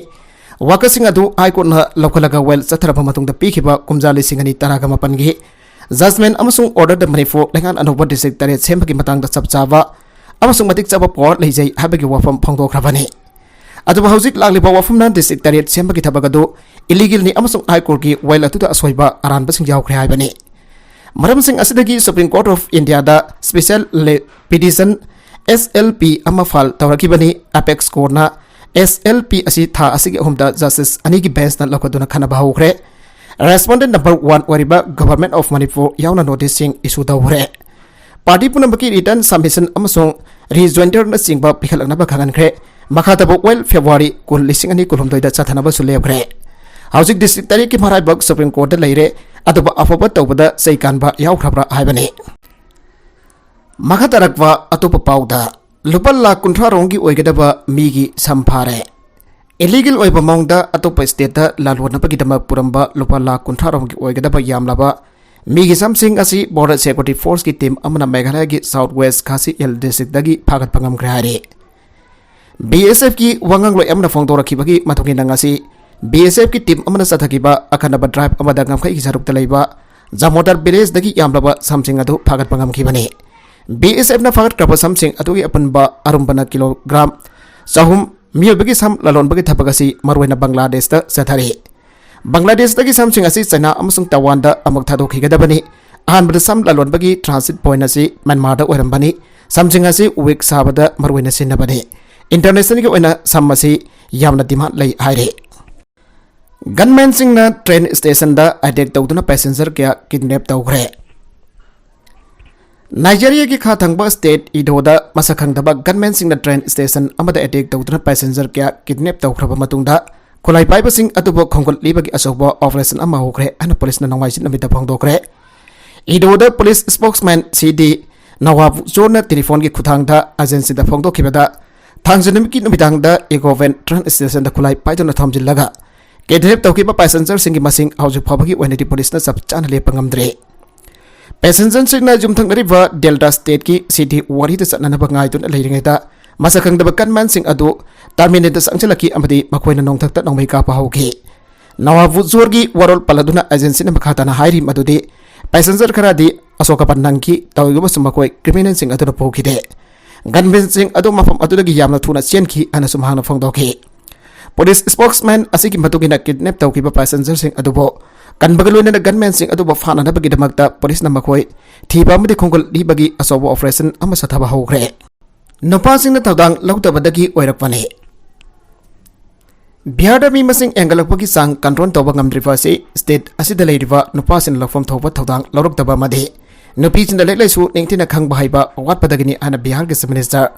ꯋꯥꯀꯠꯁꯤꯡ ꯑꯗꯨ High Courtꯅ ꯂꯧꯈꯠꯂꯒ ꯋꯥꯌꯦꯜ ꯆꯠꯊꯔꯕ ꯃꯇꯨꯡꯗ ꯄꯤꯈꯤꯕ ꯀꯨꯝꯖꯥ ꯂꯤꯁꯤꯡ ꯑꯅꯤ ꯇꯔꯥꯒ ꯃꯥꯄꯟꯒꯤ ꯖꯖꯃꯦꯟ ꯑꯃꯁꯨꯡ ꯑꯣꯔꯗꯔꯗ ꯃꯅꯤꯄꯨꯔ ꯂꯩꯉꯥꯛꯅ ꯑꯅꯧꯕ ꯗꯤꯁꯇ꯭ꯔꯤꯛ ꯇꯔꯦꯠ ꯁꯦꯝꯕꯒꯤ ꯃꯇꯥꯡꯗ ꯆꯞ ꯆꯥꯕ ꯑꯃꯁꯨꯡ ꯃꯇꯤꯛ ꯆꯥꯕ ꯄꯋꯥꯔ ꯂꯩꯖꯩ ꯍꯥꯏꯕꯒꯤ ꯋꯥꯐꯝ ꯐꯣꯡꯗꯣꯛꯈ꯭ꯔꯕꯅꯤ꯫ ꯑꯗꯨꯕꯨ ꯍꯧꯖꯤꯛ ꯂꯥꯛꯂꯤꯕ ꯋꯥꯐꯝꯅ ꯗꯤꯁꯇ꯭ꯔꯤꯛ ꯇꯔꯦꯠ ꯁꯦꯝꯕꯒꯤ ꯊꯕꯛ ꯑꯗꯨ ꯏꯂꯤꯒꯦꯜꯅꯤ ꯑꯃꯁꯨꯡ High Courtꯀꯤ ꯋꯥꯌꯦꯜ ꯑꯗꯨꯗ ꯑꯁꯣꯏꯕ ꯑꯔꯥꯟꯕꯁꯤꯡ ꯌꯥꯎꯈ꯭ꯔꯦ ꯍꯥꯏꯕꯅꯤ꯫ ꯃꯔꯝꯁꯤꯡ ꯑꯁꯤꯗꯒꯤ Supreme Court of Indiaꯗ special petition, S L P, ꯑꯃ ꯐꯥꯏꯜ ꯇꯧꯔꯛꯈꯤꯕꯅꯤ꯫ Apex Courtꯅ S L P ꯑꯁꯤ ꯊꯥ ꯑꯁꯤꯒꯤ ꯑꯍꯨꯝꯗ ꯖꯁꯇꯤꯁ ꯑꯅꯤꯒꯤ ꯕꯦꯟꯆꯅ ꯂꯧꯈꯠꯇꯨꯅ ꯈꯟꯅꯕ ꯍꯧꯈ꯭ꯔꯦ꯫ Respondent number one ꯑꯣꯏꯔꯤꯕ Government of Manipur ꯌꯥꯎꯅ ꯅꯣꯇꯤꯁꯁꯤꯡ ꯏꯁꯨ ꯇꯧꯈ꯭ꯔꯦ꯫ ꯄꯥꯔꯇꯤ ꯄꯨꯝꯅꯃꯛꯀꯤ ꯔꯤꯇꯟ ꯁꯕꯃꯤꯁꯟ ꯑꯃꯁꯨꯡ ꯔꯤꯖꯣꯏꯟꯗꯔꯅꯆꯤꯡꯕ ꯄꯤꯈꯠꯂꯛꯅꯕ ꯈꯪꯍꯟꯈ꯭ꯔꯦ꯫ ꯃꯈꯥ ꯇꯥꯕ ꯋꯥꯌꯦꯜ ꯐꯦꯕ꯭ꯔꯨꯋꯥꯔꯤ ꯀꯨꯟ, ꯂꯤꯁꯤꯡ ꯑꯅꯤ ꯀꯨꯟꯍꯨꯝꯗꯣꯏꯗ ꯆꯠꯊꯅꯕꯁꯨ ꯂꯦꯞꯈ꯭ꯔꯦ꯫ ꯍꯧꯖꯤꯛ ꯗꯤꯁꯇ꯭ꯔꯤꯛ ꯇꯔꯦꯠꯀꯤ ꯃꯔꯥꯏꯕꯛ Supreme Courtꯇ ꯂꯩꯔꯦ, ꯑꯗꯨꯕꯨ ꯑꯐꯕ ꯇꯧꯕꯗ ꯆꯩ ꯀꯥꯟꯕ ꯌꯥꯎꯈ꯭ꯔꯕ꯭ꯔꯥ ꯍꯥꯏꯕꯅꯤ꯫ ꯃꯈꯥ ꯇꯥꯔꯛꯄ ꯑꯇꯣꯞꯄ ꯄꯥꯎꯗ, ꯂꯨꯄꯥ ꯂꯥꯈ ꯀꯨꯟꯊ꯭ꯔꯥ ꯔꯣꯝꯒꯤ ꯑꯣꯏꯒꯗꯕ ꯃꯤꯒꯤ ꯁꯝ ꯐꯥꯔꯦ꯫ ꯏꯂꯤꯒꯦꯜ ꯑꯣꯏꯕ ꯃꯑꯣꯡꯗ ꯑꯇꯣꯞꯄ ꯁ꯭ꯇꯦꯠꯇ ꯂꯂꯣꯟꯅꯕꯒꯤꯗꯃꯛ ꯄꯨꯔꯝꯕ ꯂꯨꯄꯥ ꯂꯥꯈ ꯀꯨꯟꯊ꯭ꯔꯥ ꯔꯣꯝꯒꯤ ꯑꯣꯏꯒꯗꯕ ꯌꯥꯝꯂꯕ ꯃꯤꯒꯤ ꯁꯝꯁꯤꯡ ꯑꯁꯤ Border Security Forceꯀꯤ ꯇꯤꯝ ꯑꯃꯅ ꯃꯦꯘꯥꯂꯌꯒꯤ South West Khasi Hills Districtꯇꯒꯤ ꯐꯥꯒꯠꯄ ꯉꯝꯈ꯭ꯔꯦ ꯍꯥꯏꯔꯤ꯫ B S Fꯀꯤ ꯋꯥꯉꯥꯡꯂꯣꯏ ꯑꯃꯅ ꯐꯣꯡꯗꯣꯔꯛꯈꯤꯕꯒꯤ ꯃꯇꯨꯡ ꯏꯟꯅ, ꯉꯁꯤ B S Fꯀꯤ ꯇꯤꯝ ꯑꯃꯅ ꯆꯠꯊꯈꯤꯕ ꯑꯈꯟꯅꯕ ꯗ꯭ꯔꯥꯏꯚ ꯑꯃꯗ ꯉꯝꯈꯩꯒꯤ ꯁꯔꯨꯛꯇ ꯂꯩꯕ ꯖꯥꯃꯣꯗꯔ ꯚꯤꯂꯦꯖꯇꯒꯤ ꯌꯥꯝꯂꯕ ꯁꯝꯁꯤꯡ ꯑꯗꯨ ꯐꯥꯒꯠꯄ ꯉꯝꯈꯤꯕꯅꯤ꯫ B S Fꯅ ꯐꯥꯒꯠꯈ꯭ꯔꯕ ꯁꯝꯁꯤꯡ ꯑꯗꯨꯒꯤ ꯑꯄꯨꯟꯕ ꯑꯔꯨꯝꯕꯅ ꯀꯤꯂꯣꯒ꯭ꯔꯥꯝ ꯆꯍꯨꯝ꯫ ꯃꯤꯑꯣꯏꯕꯒꯤ ꯁꯝ ꯂꯂꯣꯟꯕꯒꯤ ꯊꯕꯛ ꯑꯁꯤ ꯃꯔꯨꯑꯣꯏꯅ ꯕꯪꯒ꯭ꯂꯥꯗꯦꯁꯇ ꯆꯠꯊꯔꯤ꯫ ꯕꯪꯒ꯭ꯂꯥꯗꯦꯁꯇꯒꯤ ꯁꯝꯁꯤꯡ ꯑꯁꯤ ꯆꯩꯅꯥ ꯑꯃꯁꯨꯡ ꯇꯥꯏꯋꯥꯟꯗ ꯑꯃꯨꯛ ꯊꯥꯗꯣꯛꯈꯤꯒꯗꯕꯅꯤ꯫ ꯑꯍꯥꯟꯕꯗ ꯁꯝ ꯂꯂꯣꯟꯕꯒꯤ transit point ꯑꯁꯤ ꯃ꯭ꯌꯥꯟꯃꯥꯔꯗ ꯑꯣꯏꯔꯝꯕꯅꯤ꯫ ꯁꯝꯁꯤꯡ ꯑꯁꯤ wig ꯁꯥꯕꯗ ꯃꯔꯨꯑꯣꯏꯅ ꯁꯤꯖꯤꯟꯅꯕꯅꯤ꯫ Internationalꯒꯤ ꯑꯣꯏꯅ ꯁꯝ ꯑꯁꯤ ꯌꯥꯝꯅ demand ꯂꯩ ꯍꯥꯏꯔꯤ꯫ Gunmanꯁꯤꯡꯅ train stationꯗ attack ꯇꯧꯗꯨꯅ passenger ꯀꯌꯥ kidnap ꯇꯧꯈ꯭ꯔꯦ꯫ ꯅꯥꯏꯖꯦꯔꯤꯌꯥꯒꯤ ꯈꯥ ꯊꯪꯕ state ꯏꯗꯣꯗ ꯃꯁꯛ ꯈꯪꯗꯕ gunmanꯁꯤꯡꯅ train station ꯑꯃꯗ attack ꯇꯧꯗꯨꯅ passenger ꯀꯌꯥ kidnap ꯇꯧꯈ꯭ꯔꯕ ꯃꯇꯨꯡꯗ, ꯈꯨꯠꯂꯥꯏ ꯄꯥꯏꯕꯁꯤꯡ ꯑꯗꯨꯕꯨ ꯈꯣꯝꯒꯠꯂꯤꯕꯒꯤ ꯑꯆꯧꯕ operation ꯑꯃ ꯍꯧꯈ꯭ꯔꯦ ꯍꯥꯏꯅ ꯄꯨꯂꯤꯁꯅ ꯅꯣꯡꯃꯥꯏꯖꯤꯡ ꯅꯨꯃꯤꯠꯇ ꯐꯣꯡꯗꯣꯛꯈ꯭ꯔꯦ꯫ ꯏꯗꯣꯗ ꯄꯨꯂꯤꯁ spokesman ꯁꯤ ꯗꯤ ꯅꯋꯥꯕꯨ ꯖꯣꯔꯅ telephone ꯒꯤ ꯈꯨꯠꯊꯥꯡꯗ agencyꯗ ꯐꯣꯡꯗꯣꯛꯈꯤꯕꯗ, ꯊꯥꯡꯖ ꯅꯨꯃꯤꯠꯀꯤ ꯅꯨꯃꯤꯗꯥꯡꯗ ꯏꯒꯣꯚꯦꯟ train stationꯗ ꯈꯨꯠꯂꯥꯏ ꯄꯥꯏꯗꯨꯅ ꯊꯣꯝꯖꯤꯜꯂꯒ kidnap ꯇꯧꯈꯤꯕ passengerꯁꯤꯡꯒꯤ ꯃꯁꯤꯡ ꯍꯧꯖꯤꯛ ꯐꯥꯎꯕꯒꯤ ꯑꯣꯏꯅꯗꯤ ꯄꯨꯂꯤꯁꯅ ꯆꯞ ꯆꯥꯅ ꯂꯦꯞꯄ ꯉꯝꯗ꯭ꯔꯤ꯫ Passengerꯁꯤꯡꯅ ꯌꯨꯝꯊꯪꯅꯔꯤꯕ ꯗꯦꯜꯇꯥ stateꯀꯤ city ꯋꯥꯔꯤꯗ ꯆꯠꯅꯅꯕ ꯉꯥꯏꯗꯨꯅ ꯂꯩꯔꯤꯉꯩꯗ, ꯃꯁꯛ ꯈꯪꯗꯕ gunmanꯁꯤꯡ ꯑꯗꯨ terminalꯗ ꯆꯪꯁꯤꯜꯂꯛꯈꯤ ꯑꯃꯗꯤ ꯃꯈꯣꯏꯅ ꯅꯣꯡꯊꯛꯇ ꯅꯣꯡꯃꯩ ꯀꯥꯞꯄ ꯍꯧꯈꯤ꯫ ꯅꯋꯥꯕꯨ ꯖꯣꯔꯒꯤ ꯋꯥꯔꯣꯜ ꯄꯜꯂꯗꯨꯅ agencyꯅ ꯃꯈꯥ ꯇꯥꯅ ꯍꯥꯏꯔꯤ ꯃꯗꯨꯗꯤ, passenger ꯈꯔꯗꯤ ꯑꯁꯣꯛ ꯑꯄꯟ ꯅꯪꯈꯤ, ꯇꯧꯔꯤꯕꯁꯨ ꯃꯈꯣꯏ criminalꯁꯤꯡ ꯑꯗꯨꯅ ꯄꯨꯈꯤꯗꯦ꯫ Gunmanꯁꯤꯡ ꯑꯗꯨ ꯃꯐꯝ ꯑꯗꯨꯗꯒꯤ ꯌꯥꯝꯅ ꯊꯨꯅ ꯆꯦꯟꯈꯤ ꯍꯥꯏꯅꯁꯨ ꯃꯍꯥꯛꯅ ꯐꯣꯡꯗꯣꯛꯈꯤ꯫ ꯄꯨꯂꯤꯁ spokesman ꯑꯁꯤꯒꯤ ꯃꯇꯨꯡ ꯏꯟꯅ, kidnap ꯇꯧꯈꯤꯕ passengerꯁꯤꯡ ꯑꯗꯨꯕꯨ ꯀꯟꯕꯒ ꯂꯣꯏꯅꯅ gunmanꯁꯤꯡ ꯑꯗꯨꯕꯨ ꯐꯥꯅꯅꯕꯒꯤꯗꯃꯛꯇ ꯄꯨꯂꯤꯁꯅ ꯃꯈꯣꯏ ꯊꯤꯕ ꯑꯃꯗꯤ ꯈꯣꯝꯒꯠꯂꯤꯕꯒꯤ ꯑꯆꯧꯕ operation ꯑꯃ ꯆꯠꯊꯕ ꯍꯧꯈ꯭ꯔꯦ꯫ ꯅꯨꯄꯥꯁꯤꯡꯅ ꯊꯧꯗꯥꯡ ꯂꯧꯗꯕꯗꯒꯤ ꯑꯣꯏꯔꯛꯄꯅꯤ꯫ ꯕꯤꯍꯥꯔꯗ ꯃꯤ ꯃꯁꯤꯡ ꯍꯦꯟꯒꯠꯂꯛꯄꯒꯤ ꯆꯥꯡ control ꯇꯧꯕ ꯉꯝꯗ꯭ꯔꯤꯕ ꯑꯁꯤ state ꯑꯁꯤꯗ ꯂꯩꯔꯤꯕ ꯅꯨꯄꯥꯁꯤꯡꯅ ꯂꯧꯐꯝ ꯊꯣꯛꯄ ꯊꯧꯗꯥꯡ ꯂꯧꯔꯛꯇꯕ ꯑꯃꯗꯤ ꯅꯨꯄꯤꯁꯤꯡꯗ ꯂꯥꯏꯔꯤꯛ ꯂꯥꯏꯁꯨ ꯅꯤꯡꯊꯤꯅ ꯈꯪꯕ ꯍꯩꯕ ꯋꯥꯠꯄꯗꯒꯤꯅꯤ ꯍꯥꯏꯅ ꯕꯤꯍꯥꯔꯒꯤ Chief Minister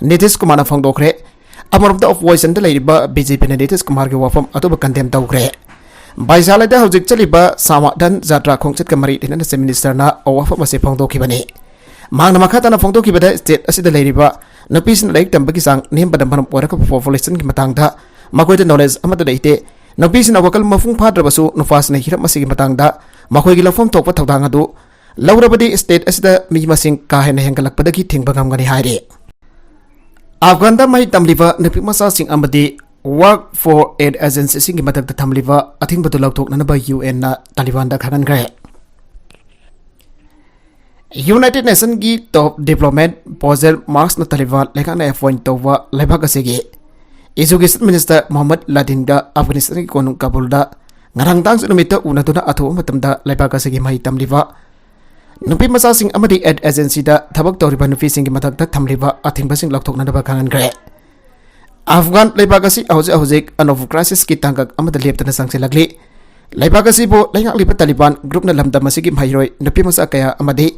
ꯅꯤꯇꯤꯁ ꯀꯨꯃꯥꯔꯅ ꯐꯣꯡꯗꯣꯛꯈ꯭ꯔꯦ꯫ ꯑꯃꯔꯣꯝꯗ oppositionꯗ ꯂꯩꯔꯤꯕ BJPꯅ ꯅꯤꯇꯤꯁ ꯀꯨꯃꯥꯔꯒꯤ ꯋꯥꯐꯝ ꯑꯗꯨꯕꯨ condemn ꯇꯧꯈ꯭ꯔꯦ꯫ ꯕꯥꯏꯖꯥꯂꯥꯗ ꯍꯧꯖꯤꯛ ꯆꯠꯂꯤꯕ ꯁꯥꯃꯥꯙꯟ ꯖꯥꯇ꯭ꯔꯥ ꯈꯣꯡꯆꯠꯀ ꯃꯔꯤ ꯂꯩꯅꯅ Chief Ministerꯅ ꯋꯥꯐꯝ ꯑꯁꯤ ꯐꯣꯡꯗꯣꯛꯈꯤꯕꯅꯤ꯫ ꯃꯍꯥꯛꯅ ꯃꯈꯥ ꯇꯥꯅ ꯐꯣꯡꯗꯣꯛꯈꯤꯕꯗ, state ꯑꯁꯤꯗ ꯂꯩꯔꯤꯕ ꯅꯨꯄꯤꯁꯤꯡꯅ ꯂꯥꯏꯔꯤꯛ ꯇꯝꯕꯒꯤ ꯆꯥꯡ ꯅꯦꯝꯕꯅ ꯃꯔꯝ ꯑꯣꯏꯔꯒ populationꯒꯤ ꯃꯇꯥꯡꯗ ꯃꯈꯣꯏꯗ knowledge ꯑꯃꯠꯇ ꯂꯩꯇꯦ꯫ ꯅꯨꯄꯤꯁꯤꯡꯅ ꯋꯥꯈꯜ ꯃꯄꯨꯡ ꯐꯥꯗ꯭ꯔꯕꯁꯨ ꯅꯨꯄꯥꯁꯤꯡꯅ ꯍꯤꯔꯝ ꯑꯁꯤꯒꯤ ꯃꯇꯥꯡꯗ ꯃꯈꯣꯏꯒꯤ ꯂꯧꯐꯝ ꯊꯣꯛꯄ ꯊꯧꯗꯥꯡ ꯑꯗꯨ ꯂꯧꯔꯕꯗꯤ state ꯑꯁꯤꯗ ꯃꯤ ꯃꯁꯤꯡ ꯀꯥ ꯍꯦꯟꯅ ꯍꯦꯟꯒꯠꯂꯛꯄꯗꯒꯤ ꯊꯤꯡꯕ ꯉꯝꯒꯅꯤ ꯍꯥꯏꯔꯤ꯫ ꯑꯐꯒꯥꯟꯗ ꯃꯍꯩ ꯇꯝꯂꯤꯕ ꯅꯨꯄꯤ ꯃꯆꯥꯁꯤꯡ ꯑꯃꯗꯤ Work for Aid Agencyꯁꯤꯡꯒꯤ ꯃꯊꯛꯇ ꯊꯝꯂꯤꯕ ꯑꯊꯤꯡꯕꯗꯨ ꯂꯧꯊꯣꯛꯅꯅꯕ UNꯅ ꯇꯥꯂꯤꯕꯥꯟꯗ ꯈꯪꯍꯟꯈ꯭ꯔꯦ꯫ United Nationꯒꯤ top diplomat ꯄꯣꯖꯦꯜ ꯃꯥꯔꯛꯁꯅ ꯇꯥꯂꯤꯕꯥꯟ ꯂꯩꯉꯥꯛꯅ appoint ꯇꯧꯕ ꯂꯩꯕꯥꯛ ꯑꯁꯤꯒꯤ Education Minister ꯃꯣꯍꯝꯃꯗ ꯂꯥꯗꯤꯟꯒ ꯑꯐꯒꯥꯅꯤꯁꯇꯥꯟꯒꯤ ꯀꯣꯅꯨꯡ ꯀꯥꯕꯨꯜꯗ ꯉꯔꯥꯡ ꯇꯥꯡꯁꯨ ꯅꯨꯃꯤꯠꯇ ꯎꯅꯗꯨꯅ ꯑꯊꯨꯕ ꯃꯇꯝꯗ ꯂꯩꯕꯥꯛ ꯑꯁꯤꯒꯤ ꯃꯍꯩ ꯇꯝꯂꯤꯕ ꯅꯨꯄꯤ ꯃꯆꯥꯁꯤꯡ ꯑꯃꯗꯤ ꯑꯦꯗ ꯑꯦꯖꯦꯟꯁꯤꯗ ꯊꯕꯛ ꯇꯧꯔꯤꯕ ꯅꯨꯄꯤꯁꯤꯡꯒꯤ ꯃꯊꯛꯇ ꯊꯝꯂꯤꯕ ꯑꯊꯤꯡꯕꯁꯤꯡ ꯂꯧꯊꯣꯛꯅꯅꯕ ꯈꯪꯍꯟꯈ꯭ꯔꯦ꯫ ꯑꯐꯒꯥꯟ ꯂꯩꯕꯥꯛ ꯑꯁꯤ ꯍꯧꯖꯤꯛ ꯍꯧꯖꯤꯛ ꯑꯅꯧꯕ ꯀ꯭ꯔꯥꯏꯁꯤꯁꯀꯤ ꯇꯥꯡꯀꯛ ꯑꯃꯗ ꯂꯦꯞꯇꯅ ꯆꯪꯁꯤꯜꯂꯛꯂꯤ꯫ ꯂꯩꯕꯥꯛ ꯑꯁꯤꯕꯨ ꯂꯩꯉꯥꯛꯂꯤꯕ ꯇꯥꯂꯤꯕꯥꯟ ꯒ꯭ꯔꯨꯞꯅ ꯂꯝꯗꯝ ꯑꯁꯤꯒꯤ ꯃꯍꯩꯔꯣꯏ ꯅꯨꯄꯤ ꯃꯆꯥ ꯀꯌꯥ ꯑꯃꯗꯤ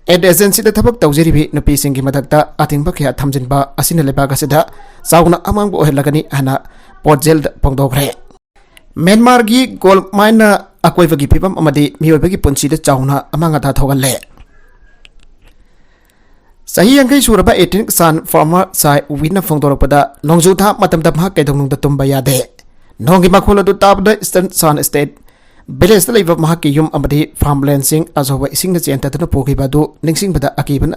ꯑꯦꯗ ꯑꯦꯖꯦꯟꯁꯤꯗ ꯊꯕꯛ ꯇꯧꯖꯔꯤꯕꯤ ꯅꯨꯄꯤꯁꯤꯡꯒꯤ ꯃꯊꯛꯇ ꯑꯊꯤꯡꯕ ꯀꯌꯥ ꯊꯝꯖꯤꯟꯕ ꯑꯁꯤꯅ ꯂꯩꯕꯥꯛ ꯑꯁꯤꯗ ꯆꯥꯎꯅ ꯑꯃꯥꯡꯕ ꯑꯣꯏꯍꯜꯂꯒꯅꯤ ꯍꯥꯏꯅ ꯄꯣꯠ ꯖꯦꯜꯗ ꯐꯣꯡꯗꯣꯛꯈ꯭ꯔꯦ꯫ ꯃ꯭ꯌꯥꯟꯃꯥꯔꯒꯤ ꯒꯣꯜ ꯃꯥꯏꯟꯅ ꯑꯀꯣꯏꯕꯒꯤ ꯐꯤꯕꯝ ꯑꯃꯗꯤ ꯃꯤꯑꯣꯏꯕꯒꯤ ꯄꯨꯟꯁꯤꯗ ꯆꯥꯎꯅ ꯑꯃꯥꯡ ꯑꯇꯥ ꯊꯣꯛꯍꯜꯂꯦ꯫ ꯆꯍꯤ ꯌꯥꯡꯈꯩ ꯁꯨꯔꯕ ethnic Shan farmer Sai Win ꯅ ꯐꯣꯡꯗꯣꯔꯛꯄꯗ, ꯅꯣꯡꯖꯨ ꯊꯥ ꯃꯇꯝꯗ ꯃꯍꯥꯛ ꯀꯩꯗꯧꯅꯨꯡꯗ ꯇꯨꯝꯕ ꯌꯥꯗꯦ꯫ ꯅꯣꯡꯒꯤ ꯃꯈꯣꯜ ꯑꯗꯨ ꯇꯥꯕꯗ Eastern Shan State village ꯇ ꯂꯩꯕ ꯃꯍꯥꯛꯀꯤ ꯌꯨꯝ ꯑꯃꯗꯤ farmland ꯁꯤꯡ ꯑꯆꯧꯕ ꯏꯁꯤꯡꯅ ꯆꯦꯟꯊꯗꯨꯅ ꯄꯨꯈꯤꯕ ꯑꯗꯨ ꯅꯤꯡꯁꯤꯡꯕꯗ ꯑꯀꯤꯕꯅ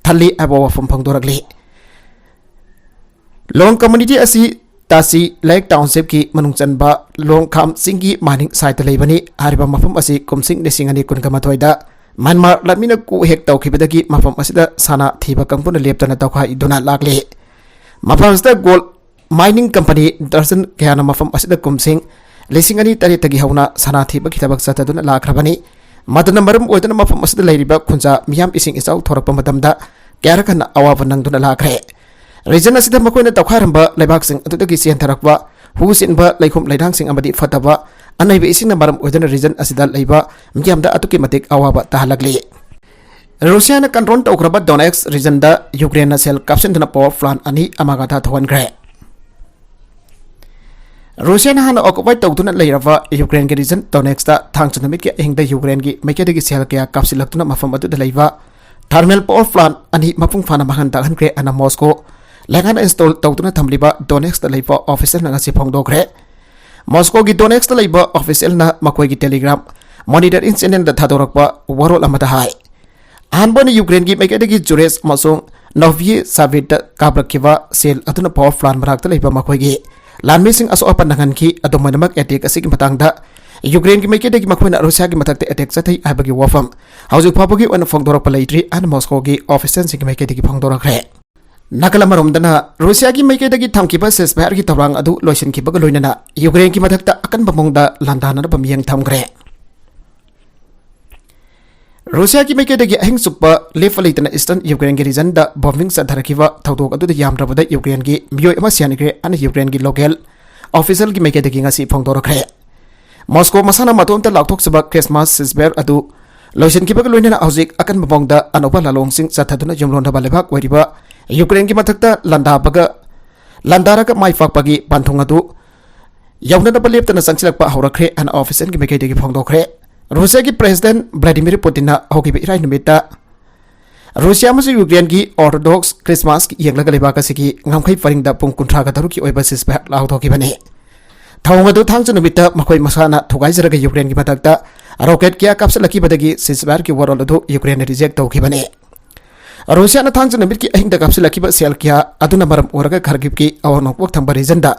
ꯊꯜꯂꯤ ꯍꯥꯏꯕ ꯋꯥꯐꯝ ꯐꯣꯡꯗꯣꯔꯛꯂꯤ꯫ ꯂꯣꯡ community ꯑꯁꯤ ꯇꯥꯁꯤ ꯂꯦꯛ township ꯀꯤ ꯃꯅꯨꯡ ꯆꯟꯕ ꯂꯣꯡꯈꯥꯝ ꯆꯤꯡꯒꯤ mining site ꯇ ꯂꯩꯕꯅꯤ꯫ ꯍꯥꯏꯔꯤꯕ ꯃꯐꯝ ꯑꯁꯤ ꯀꯨꯝꯁꯤꯡ ꯂꯤꯁꯤꯡ ꯑꯅꯤ ꯀꯨꯟꯒ ꯃꯥꯊꯣꯏꯗ ꯃ꯭ꯌꯥꯟꯃꯥꯔ ꯂꯥꯟꯃꯤꯅ ꯀꯨ ꯍꯦꯛ ꯇꯧꯈꯤꯕꯗꯒꯤ ꯃꯐꯝ ꯑꯁꯤꯗ ꯁꯅꯥ ꯊꯤꯕ ꯀꯥꯡꯕꯨꯅ ꯂꯦꯞꯇꯅ ꯇꯧꯈꯥꯏꯗꯨꯅ ꯂꯥꯛꯂꯤ꯫ ꯃꯐꯝ ꯑꯁꯤꯗ gold mining company ꯗꯔꯖꯟ ꯀꯌꯥꯅ ꯃꯐꯝ ꯑꯁꯤꯗ ꯀꯨꯝꯁꯤꯡ ꯂꯤꯁꯤꯡ ꯑꯅꯤ ꯇꯔꯦꯠꯇꯒꯤ ꯍꯧꯅ ꯁꯅꯥ ꯊꯤꯕꯒꯤ ꯊꯕꯛ ꯆꯠꯊꯗꯨꯅ ꯂꯥꯛꯈ꯭ꯔꯕꯅꯤ꯫ ꯃꯗꯨꯅ ꯃꯔꯝ ꯑꯣꯏꯗꯨꯅ ꯃꯐꯝ ꯑꯁꯤꯗ ꯂꯩꯔꯤꯕ ꯈꯨꯟꯖꯥ ꯃꯤꯌꯥꯝ ꯏꯁꯤꯡ ꯏꯆꯥꯎ ꯊꯣꯔꯛꯄ ꯃꯇꯝꯗ ꯀꯌꯥꯔꯛ ꯍꯟꯅ ꯑꯋꯥꯕ ꯅꯪꯗꯨꯅ ꯂꯥꯛꯈ꯭ꯔꯦ꯫ Region ꯑꯁꯤꯗ ꯃꯈꯣꯏꯅ ꯇꯧꯈꯥꯏꯔꯝꯕ ꯂꯩꯕꯥꯛꯁꯤꯡ ꯑꯗꯨꯗꯒꯤ ꯆꯦꯟꯊꯔꯛꯄ ꯍꯨ ꯆꯦꯟꯕ ꯂꯩꯈꯣꯝ ꯂꯩꯅꯥꯡꯁꯤꯡ ꯑꯃꯗꯤ ꯐꯠꯇꯕ ꯑꯅꯩꯕ ꯏꯁꯤꯡꯅ ꯃꯔꯝ ꯑꯣꯏꯗꯨꯅ region ꯑꯁꯤꯗ ꯂꯩꯕ ꯃꯤꯌꯥꯝꯗ ꯑꯗꯨꯛꯀꯤ ꯃꯇꯤꯛ ꯑꯋꯥꯕ ꯇꯥꯍꯜꯂꯛꯂꯤ꯫ ꯔꯨꯁꯤꯌꯥꯅ control ꯇꯧꯈ꯭ꯔꯕ Donetsk region ꯗ ꯌꯨꯀ꯭ꯔꯦꯟꯅ ꯁꯦꯜ ꯀꯥꯞꯁꯤꯟꯗꯨꯅ power plant ꯑꯅꯤ ꯑꯃꯥꯡ ꯑꯇꯥ ꯊꯣꯛꯍꯟꯈ꯭ꯔꯦ꯫ ꯔꯨꯁꯤꯌꯥꯅ ꯍꯥꯟꯅ occupy ꯇꯧꯗꯨꯅ ꯂꯩꯔꯕ ꯌꯨꯀ꯭ꯔꯦꯟꯒꯤ region Donetsk ꯇ ꯊꯥꯡꯖ ꯅꯨꯃꯤꯠꯀꯤ ꯑꯍꯤꯡꯗ ꯌꯨꯀ꯭ꯔꯦꯟꯒꯤ ꯃꯥꯏꯀꯩꯗꯒꯤ ꯁꯦꯜ ꯀꯌꯥ ꯀꯥꯞꯁꯤꯜꯂꯛꯇꯨꯅ ꯃꯐꯝ ꯑꯗꯨꯗ ꯂꯩꯕ thermal power plant ꯑꯅꯤ ꯃꯄꯨꯡ ꯐꯥꯅ ꯃꯥꯡꯍꯟ ꯇꯥꯛꯍꯟꯈ꯭ꯔꯦ ꯍꯥꯏꯅ ꯃꯣꯁꯀꯣ ꯂꯩꯉꯥꯛꯅ install ꯇꯧꯗꯨꯅ ꯊꯝꯂꯤꯕ Donetsk ꯇ ꯂꯩꯕ official ꯅ ꯉꯁꯤ ꯐꯣꯡꯗꯣꯛꯈ꯭ꯔꯦ꯫ ꯃꯣꯁꯀꯣꯒꯤ Donetsk ꯇ ꯂꯩꯕ official ꯅ ꯃꯈꯣꯏꯒꯤ Telegram monitoring channel ꯗ ꯊꯥꯗꯣꯔꯛꯄ ꯋꯥꯔꯣꯜ ꯑꯃꯗ ꯍꯥꯏ, ꯑꯍꯥꯟꯕ ꯑꯣꯏꯅ ꯌꯨꯀ꯭ꯔꯦꯟꯒꯤ ꯃꯥꯏꯀꯩꯗꯒꯤ ꯖꯨꯔꯦꯁ ꯑꯃꯁꯨꯡ ꯅꯣꯚꯤꯌꯦ ꯁꯥꯚꯤꯠꯇ ꯀꯥꯞꯂꯛꯈꯤꯕ ꯁꯦꯜ ꯑꯗꯨꯅ power plant ꯃꯅꯥꯛꯇ ꯂꯩꯕ ꯃꯈꯣꯏꯒꯤ ꯂꯥꯟꯃꯤꯁꯤꯡ ꯑꯁꯣꯛ ꯑꯄꯟ ꯅꯪꯍꯟꯈꯤ꯫ ꯑꯗꯨꯝ ꯑꯣꯏꯅꯃꯛ, attack ꯑꯁꯤꯒꯤ ꯃꯇꯥꯡꯗ ꯌꯨꯀ꯭ꯔꯦꯟꯒꯤ ꯃꯥꯏꯀꯩꯗꯒꯤ ꯃꯈꯣꯏꯅ ꯔꯨꯁꯤꯌꯥꯒꯤ ꯃꯊꯛꯇ attack ꯆꯠꯊꯩ ꯍꯥꯏꯕꯒꯤ ꯋꯥꯐꯝ ꯍꯧꯖꯤꯛ ꯐꯥꯎꯕꯒꯤ ꯑꯣꯏꯅ ꯐꯣꯡꯗꯣꯔꯛꯄ ꯂꯩꯇ꯭ꯔꯤ ꯍꯥꯏꯅ ꯃꯣꯁꯀꯣꯒꯤ official ꯁꯤꯡꯒꯤ ꯃꯥꯏꯀꯩꯗꯒꯤ ꯐꯣꯡꯗꯣꯔꯛꯈ꯭ꯔꯦ꯫ ꯅꯥꯀꯜ ꯑꯃꯔꯣꯝꯗꯅ ꯔꯨꯁꯤꯌꯥꯒꯤ ꯃꯥꯏꯀꯩꯗꯒꯤ ꯊꯝꯈꯤꯕ ceasefire-ꯒꯤ ꯊꯧꯔꯥꯡ ꯑꯗꯨ ꯂꯣꯏꯁꯤꯟꯈꯤꯕꯒ ꯂꯣꯏꯅꯅ ꯌꯨꯀ꯭ꯔꯦꯟꯒꯤ ꯃꯊꯛꯇ ꯑꯀꯟꯕ ꯃꯑꯣꯡꯗ ꯂꯥꯟꯗꯥꯅꯅꯕ ꯃꯤꯠꯌꯦꯡ ꯊꯝꯈ꯭ꯔꯦ꯫ ꯔꯨꯁꯤꯌꯥꯒꯤ ꯃꯥꯏꯀꯩꯗꯒꯤ ꯑꯍꯤꯡ ꯆꯨꯞꯄ ꯂꯦꯞꯄ ꯂꯩꯇꯅ Eastern Ukraine-ꯒꯤ region-ꯗ bombing ꯆꯠꯊꯔꯛꯈꯤꯕ ꯊꯧꯗꯣꯛ ꯑꯗꯨꯗ ꯌꯥꯝꯗ꯭ꯔꯕꯗ ꯌꯨꯀ꯭ꯔꯦꯟꯒꯤ ꯃꯤꯑꯣꯏ ꯑꯃ ꯁꯤꯍꯟꯈ꯭ꯔꯦ ꯍꯥꯏꯅ ꯌꯨꯀ꯭ꯔꯦꯟꯒꯤ local official-ꯒꯤ ꯃꯥꯏꯀꯩꯗꯒꯤ ꯉꯁꯤ ꯐꯣꯡꯗꯣꯔꯛꯈ꯭ꯔꯦ꯫ ꯃꯣꯁꯀꯣ ꯃꯁꯥꯅ ꯃꯇꯣꯝꯇ ꯂꯥꯎꯊꯣꯛꯆꯕ Christmas ceasefire ꯑꯗꯨ ꯂꯣꯏꯁꯤꯟꯈꯤꯕꯒ ꯂꯣꯏꯅꯅ ꯍꯧꯖꯤꯛ ꯑꯀꯟꯕ ꯃꯑꯣꯡꯗ ꯑꯅꯧꯕ ꯂꯥꯂꯣꯡꯁꯤꯡ ꯆꯠꯊꯗꯨꯅ ꯌꯨꯝꯂꯣꯟꯅꯕ ꯂꯩꯕꯥꯛ ꯑꯣꯏꯔꯤꯕ ꯌꯨꯀ꯭ꯔꯦꯟꯒꯤ ꯃꯊꯛꯇ ꯂꯥꯟꯗꯥꯕꯒ, ꯂꯥꯟꯗꯥꯔꯒ ꯃꯥꯏ ꯄꯥꯛꯄꯒꯤ ꯄꯟꯊꯨꯡ ꯑꯗꯨ ꯌꯧꯅꯅꯕ ꯂꯦꯞꯇꯅ ꯆꯪꯁꯤꯜꯂꯛꯄ ꯍꯧꯔꯛꯈ꯭ꯔꯦ ꯍꯥꯏꯅ official-ꯒꯤ ꯃꯥꯏꯀꯩꯗꯒꯤ ꯐꯣꯡꯗꯣꯛꯈ꯭ꯔꯦ꯫ ꯔꯨꯁꯤꯌꯥꯒꯤ President Vladimir Putin-ꯅ ꯍꯧꯈꯤꯕ ꯏꯔꯥꯏ ꯅꯨꯃꯤꯠꯇ ꯔꯨꯁꯤꯌꯥ ꯑꯃꯁꯨꯡ ꯌꯨꯀ꯭ꯔꯦꯟꯒꯤ Orthodox Christmas ꯌꯦꯡꯂꯒ ꯂꯩꯕꯥꯛ ꯑꯁꯤꯒꯤ ꯉꯝꯈꯩ ꯄꯔꯤꯡꯗ ꯄꯨꯡ ꯀꯨꯟꯊ꯭ꯔꯥꯒ ꯇꯔꯨꯛꯀꯤ ꯑꯣꯏꯕ ceasefire ꯂꯥꯎꯊꯣꯛꯈꯤꯕꯅꯤ꯫ ꯊꯧꯑꯣꯡ ꯑꯗꯨ ꯊꯥꯡꯖ ꯅꯨꯃꯤꯠꯇ ꯃꯈꯣꯏ ꯃꯁꯥꯅ ꯊꯨꯒꯥꯏꯖꯔꯒ ꯌꯨꯀ꯭ꯔꯦꯟꯒꯤ ꯃꯊꯛꯇ rocket ꯀꯌꯥ ꯀꯥꯞꯁꯤꯜꯂꯛꯈꯤꯕꯗꯒꯤ ceasefire-ꯒꯤ ꯋꯥꯔꯣꯜ ꯑꯗꯨ ꯌꯨꯀ꯭ꯔꯦꯟꯅ reject ꯇꯧꯈꯤꯕꯅꯤ꯫ ꯔꯨꯁꯤꯌꯥꯅ ꯊꯥꯡꯖ ꯅꯨꯃꯤꯠꯀꯤ ꯑꯍꯤꯡꯗ ꯀꯥꯞꯁꯤꯜꯂꯛꯈꯤꯕ shell ꯀꯌꯥ ꯑꯗꯨꯅ ꯃꯔꯝ ꯑꯣꯏꯔꯒ Kharkiv-ꯀꯤ ꯑꯋꯥꯡ ꯅꯣꯡꯄꯣꯛ ꯊꯪꯕ region-ꯗ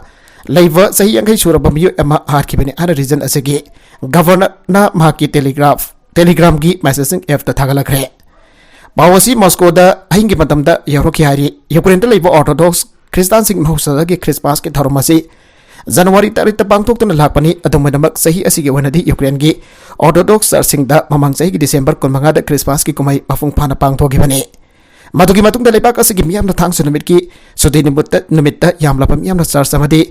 ꯂꯩꯕ ꯆꯍꯤ ꯌꯥꯡꯈꯩ ꯁꯨꯔꯕ ꯃꯤꯑꯣꯏ ꯑꯃ ꯍꯥꯠꯈꯤꯕꯅꯤ ꯍꯥꯏꯅ region ꯑꯁꯤꯒꯤ governor-ꯅ ꯃꯍꯥꯛꯀꯤ Telegraph, Telegram-ꯒꯤ messaging app-ꯇ ꯊꯥꯒꯠꯂꯛꯈ꯭ꯔꯦ꯫ ꯄꯥꯎ ꯑꯁꯤ ꯃꯣꯁꯀꯣꯗ ꯑꯍꯤꯡꯒꯤ ꯃꯇꯝꯗ ꯌꯧꯔꯛꯈꯤ ꯍꯥꯏꯔꯤ꯫ ꯌꯨꯀ꯭ꯔꯦꯟꯗ ꯂꯩꯕ Orthodox ꯈ꯭ꯔꯤꯁꯇꯥꯟꯁꯤꯡ ꯃꯍꯧꯁꯥꯗꯒꯤ Christmas-ꯀꯤ ꯊꯧꯔꯝ ꯑꯁꯤ January ꯇꯔꯦꯠꯇ ꯄꯥꯡꯊꯣꯛꯇꯨꯅ ꯂꯥꯛꯄꯅꯤ꯫ ꯑꯗꯨꯝ ꯑꯣꯏꯅꯃꯛ, ꯆꯍꯤ ꯑꯁꯤꯒꯤ ꯑꯣꯏꯅꯗꯤ ꯌꯨꯀ꯭ꯔꯦꯟꯒꯤ Orthodox Church-ꯁꯤꯡꯗ ꯃꯃꯥꯡ ꯆꯍꯤꯒꯤ December ꯀꯨꯟꯃꯉꯥꯗ Christmas-ꯀꯤ ꯀꯨꯝꯍꯩ ꯃꯄꯨꯡ ꯐꯥꯅ ꯄꯥꯡꯊꯣꯛꯈꯤꯕꯅꯤ꯫ ꯃꯗꯨꯒꯤ ꯃꯇꯨꯡꯗ ꯂꯩꯕꯥꯛ ꯑꯁꯤꯒꯤ ꯃꯤꯌꯥꯝꯅ ꯊꯥꯡꯖ ꯅꯨꯃꯤꯠꯀꯤ ꯁꯨꯇꯤ ꯅꯨꯃꯤꯠꯇ, ꯅꯨꯃꯤꯠꯇ ꯌꯥꯝꯂꯕ ꯃꯤꯌꯥꯝꯅ church ꯑꯃꯗꯤ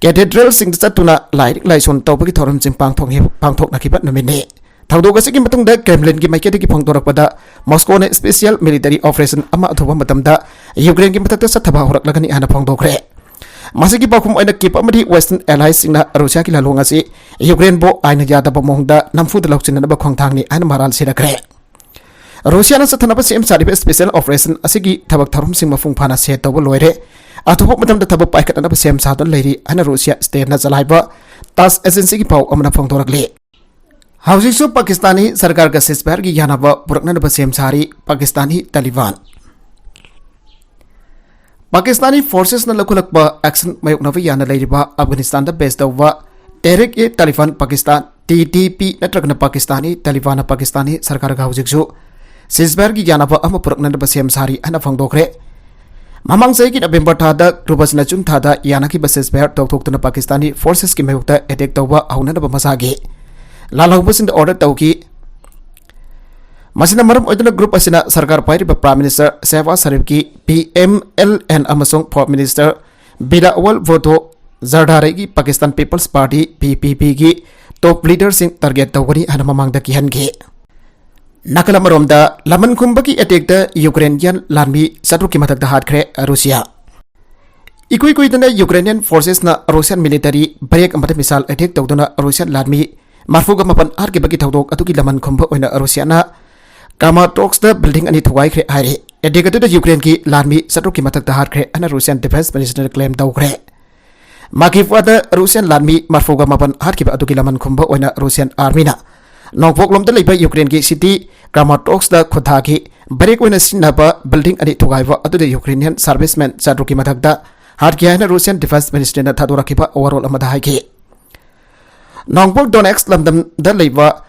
cathedral-ꯁꯤꯡꯗ ꯆꯠꯇꯨꯅ ꯂꯥꯏꯅꯤꯡ ꯂꯥꯏꯁꯣꯟ ꯇꯧꯕꯒꯤ ꯊꯧꯔꯝꯁꯤꯡ ꯄꯥꯡꯊꯣꯛꯈꯤ-, ꯄꯥꯡꯊꯣꯛꯅꯈꯤꯕ ꯅꯨꯃꯤꯠꯅꯤ꯫ ꯊꯧꯗꯣꯛ ꯑꯁꯤꯒꯤ ꯃꯇꯨꯡꯗ Kremlin-ꯒꯤ ꯃꯥꯏꯀꯩꯗꯒꯤ ꯐꯣꯡꯗꯣꯔꯛꯄꯗ, ꯃꯣꯁꯀꯣꯅ special military operation ꯑꯃ ꯑꯊꯨꯕ ꯃꯇꯝꯗ ꯌꯨꯀ꯭ꯔꯦꯟꯒꯤ ꯃꯊꯛꯇ ꯆꯠꯊꯕ ꯍꯧꯔꯛꯂꯒꯅꯤ ꯍꯥꯏꯅ ꯐꯣꯡꯗꯣꯛꯈ꯭ꯔꯦ꯫ ꯃꯁꯤꯒꯤ ꯄꯥꯎꯈꯨꯝ ꯑꯣꯏꯅ Kyiv ꯑꯃꯗꯤ Western allies-ꯁꯤꯡꯅ ꯔꯨꯁꯤꯌꯥꯒꯤ ꯂꯥꯂꯣꯡ ꯑꯁꯤ ꯌꯨꯀ꯭ꯔꯦꯟꯕꯨ ꯑꯥꯏꯟꯅ ꯌꯥꯗꯕ ꯃꯑꯣꯡꯗ ꯅꯝꯐꯨꯗ ꯂꯧꯁꯤꯟꯅꯅꯕ ꯈꯣꯡꯊꯥꯡꯅꯤ ꯍꯥꯏꯅ ꯃꯔꯥꯜ ꯁꯤꯔꯛꯈ꯭ꯔꯦ꯫ ꯔꯨꯁꯤꯌꯥꯅ ꯆꯠꯊꯅꯕ ꯁꯦꯝ ꯁꯥꯔꯤꯕ special operation ꯑꯁꯤꯒꯤ ꯊꯕꯛ ꯊꯧꯔꯝꯁꯤꯡ ꯃꯄꯨꯡ ꯐꯥꯅ set ꯇꯧꯕ ꯂꯣꯏꯔꯦ꯫ ꯑꯊꯨꯕ ꯃꯇꯝꯗ ꯊꯕꯛ ꯄꯥꯏꯈꯠꯅꯅꯕ ꯁꯦꯝ ꯁꯥꯗꯨꯅ ꯂꯩꯔꯤ ꯍꯥꯏꯅ ꯔꯨꯁꯤꯌꯥ state-ꯅ ꯆꯂꯥꯏꯕ TASS agency-ꯒꯤ ꯄꯥꯎ ꯑꯃꯅ ꯐꯣꯡꯗꯣꯔꯛꯂꯤ꯫ ꯍꯧꯖꯤꯛꯁꯨ ꯄꯥꯀꯤꯁꯇꯥꯅꯤ ꯁꯔꯀꯥꯔꯒ ceasefire-ꯒꯤ ꯌꯥꯅꯕ ꯄꯨꯔꯛꯅꯅꯕ ꯁꯦꯝ ꯁꯥꯔꯤ ꯄꯥꯀꯤꯁꯇꯥꯅꯤ ꯇꯥꯂꯤꯕꯥꯟ꯫ ꯄꯥꯀꯤꯁꯇꯥꯅꯤ forces-ꯅ ꯂꯧꯈꯠꯂꯛꯄ action ꯃꯥꯌꯣꯛꯅꯕ ꯌꯥꯅ ꯂꯩꯔꯤꯕ ꯑꯐꯒꯥꯅꯤꯁꯇꯥꯟꯗ base ꯇꯧꯕ Tehrik-e-Taliban Pakistan, T T P, ꯅꯠꯇ꯭ꯔꯒꯅ ꯄꯥꯀꯤꯁꯇꯥꯅꯤ ꯇꯥꯂꯤꯕꯥꯟꯅ ꯄꯥꯀꯤꯁꯇꯥꯅꯤ ꯁꯔꯀꯥꯔꯒ ꯍꯧꯖꯤꯛꯁꯨ ceasefire-ꯒꯤ ꯌꯥꯅꯕ ꯑꯃ ꯄꯨꯔꯛꯅꯅꯕ ꯁꯦꯝ ꯁꯥꯔꯤ ꯍꯥꯏꯅ ꯐꯣꯡꯗꯣꯛꯈ꯭ꯔꯦ꯫ ꯃꯃꯥꯡ ꯆꯍꯤꯒꯤ November ꯊꯥꯗ ꯀ꯭ꯔꯨꯕꯁꯅ June ꯊꯥꯗ ꯌꯥꯅꯈꯤꯕ ceasefire ꯇꯧꯊꯣꯛꯇꯨꯅ ꯄꯥꯀꯤꯁꯇꯥꯅꯤ forces-ꯀꯤ ꯃꯥꯌꯣꯛꯇ attack ꯇꯧꯕ ꯍꯧꯅꯅꯕ ꯃꯁꯥꯒꯤ ꯂꯥꯜꯍꯧꯕꯁꯤꯡꯗ order ꯇꯧꯈꯤ꯫ ꯃꯁꯤꯅ ꯃꯔꯝ ꯑꯣꯏꯗꯨꯅ group ꯑꯁꯤꯅ ꯁꯔꯀꯥꯔ ꯄꯥꯏꯔꯤꯕ Prime Minister ꯁꯦꯍꯕꯥꯖ ꯁꯔꯤꯐꯀꯤ P M L N ꯑꯃꯁꯨꯡ Foreign Minister ꯕꯤꯂꯥꯋꯜ ꯚꯨꯠꯇꯣ ꯖꯔꯗꯥꯔꯤꯒꯤ Pakistan People's Party, P P P-ꯒꯤ top leader-ꯁꯤꯡ target ꯇꯧꯒꯅꯤ ꯍꯥꯏꯅ ꯃꯃꯥꯡꯗ ꯀꯤꯍꯟꯈꯤ꯫ ꯅꯥꯀꯜ ꯑꯃꯔꯣꯝꯗ, ꯂꯃꯟ ꯈꯨꯝꯕꯒꯤ attack-ꯇ Ukrainian ꯂꯥꯟꯃꯤ ꯆꯥꯇ꯭ꯔꯨꯛꯀꯤ ꯃꯊꯛꯇ ꯍꯥꯠꯈ꯭ꯔꯦ ꯔꯨꯁꯤꯌꯥ꯫ ꯏꯀꯨꯏ ꯀꯨꯏꯗꯅ Ukrainian forces-ꯅ Russian military barrack ꯑꯃꯗ missile attack ꯇꯧꯗꯨꯅ Russian ꯂꯥꯟꯃꯤ ꯃꯔꯐꯨꯒ ꯃꯥꯄꯟ ꯍꯥꯠꯈꯤꯕꯒꯤ ꯊꯧꯗꯣꯛ ꯑꯗꯨꯒꯤ ꯂꯃꯟ ꯈꯨꯝꯕ ꯑꯣꯏꯅ ꯔꯨꯁꯤꯌꯥꯅ Kramatorsk-ꯇ building ꯑꯅꯤ ꯊꯨꯒꯥꯏꯈ꯭ꯔꯦ ꯍꯥꯏꯔꯤ꯫ Attack ꯑꯗꯨꯗ Ukraine-ꯒꯤ ꯂꯥꯟꯃꯤ ꯆꯥꯇ꯭ꯔꯨꯛꯀꯤ ꯃꯊꯛꯇ ꯍꯥꯠꯈ꯭ꯔꯦ ꯍꯥꯏꯅ Russian Defense Minister-ꯅ claim ꯇꯧꯈ꯭ꯔꯦ꯫ ꯃꯥꯀꯤꯐꯥꯗ Russian ꯂꯥꯟꯃꯤ ꯃꯔꯐꯨꯒ ꯃꯥꯄꯟ ꯍꯥꯠꯈꯤꯕ ꯑꯗꯨꯒꯤ ꯂꯃꯟ ꯈꯨꯝꯕ ꯑꯣꯏꯅ Russian Army-ꯅ ꯅꯣꯡꯄꯣꯛꯂꯣꯝꯗ ꯂꯩꯕ Ukraine-ꯒꯤ city Kramatorsk-ꯇ ꯈꯨꯠꯊꯥꯈꯤ꯫ Barrack ꯑꯣꯏꯅ ꯁꯤꯖꯤꯟꯅꯕ building ꯑꯅꯤ ꯊꯨꯒꯥꯏꯕ ꯑꯗꯨꯗ Ukrainian servicemen ꯆꯥꯇ꯭ꯔꯨꯛꯀꯤ ꯃꯊꯛꯇ ꯍꯥꯠꯈꯤ ꯍꯥꯏꯅ Russian Defense Ministry-ꯅ ꯊꯥꯗꯣꯔꯛꯈꯤꯕ ꯋꯥꯔꯣꯜ ꯑꯃꯗ ꯍꯥꯏꯈꯤ꯫ ꯅꯣꯡꯄꯣꯛ Donetsk ꯂꯝꯗꯝꯗ ꯂꯩꯕ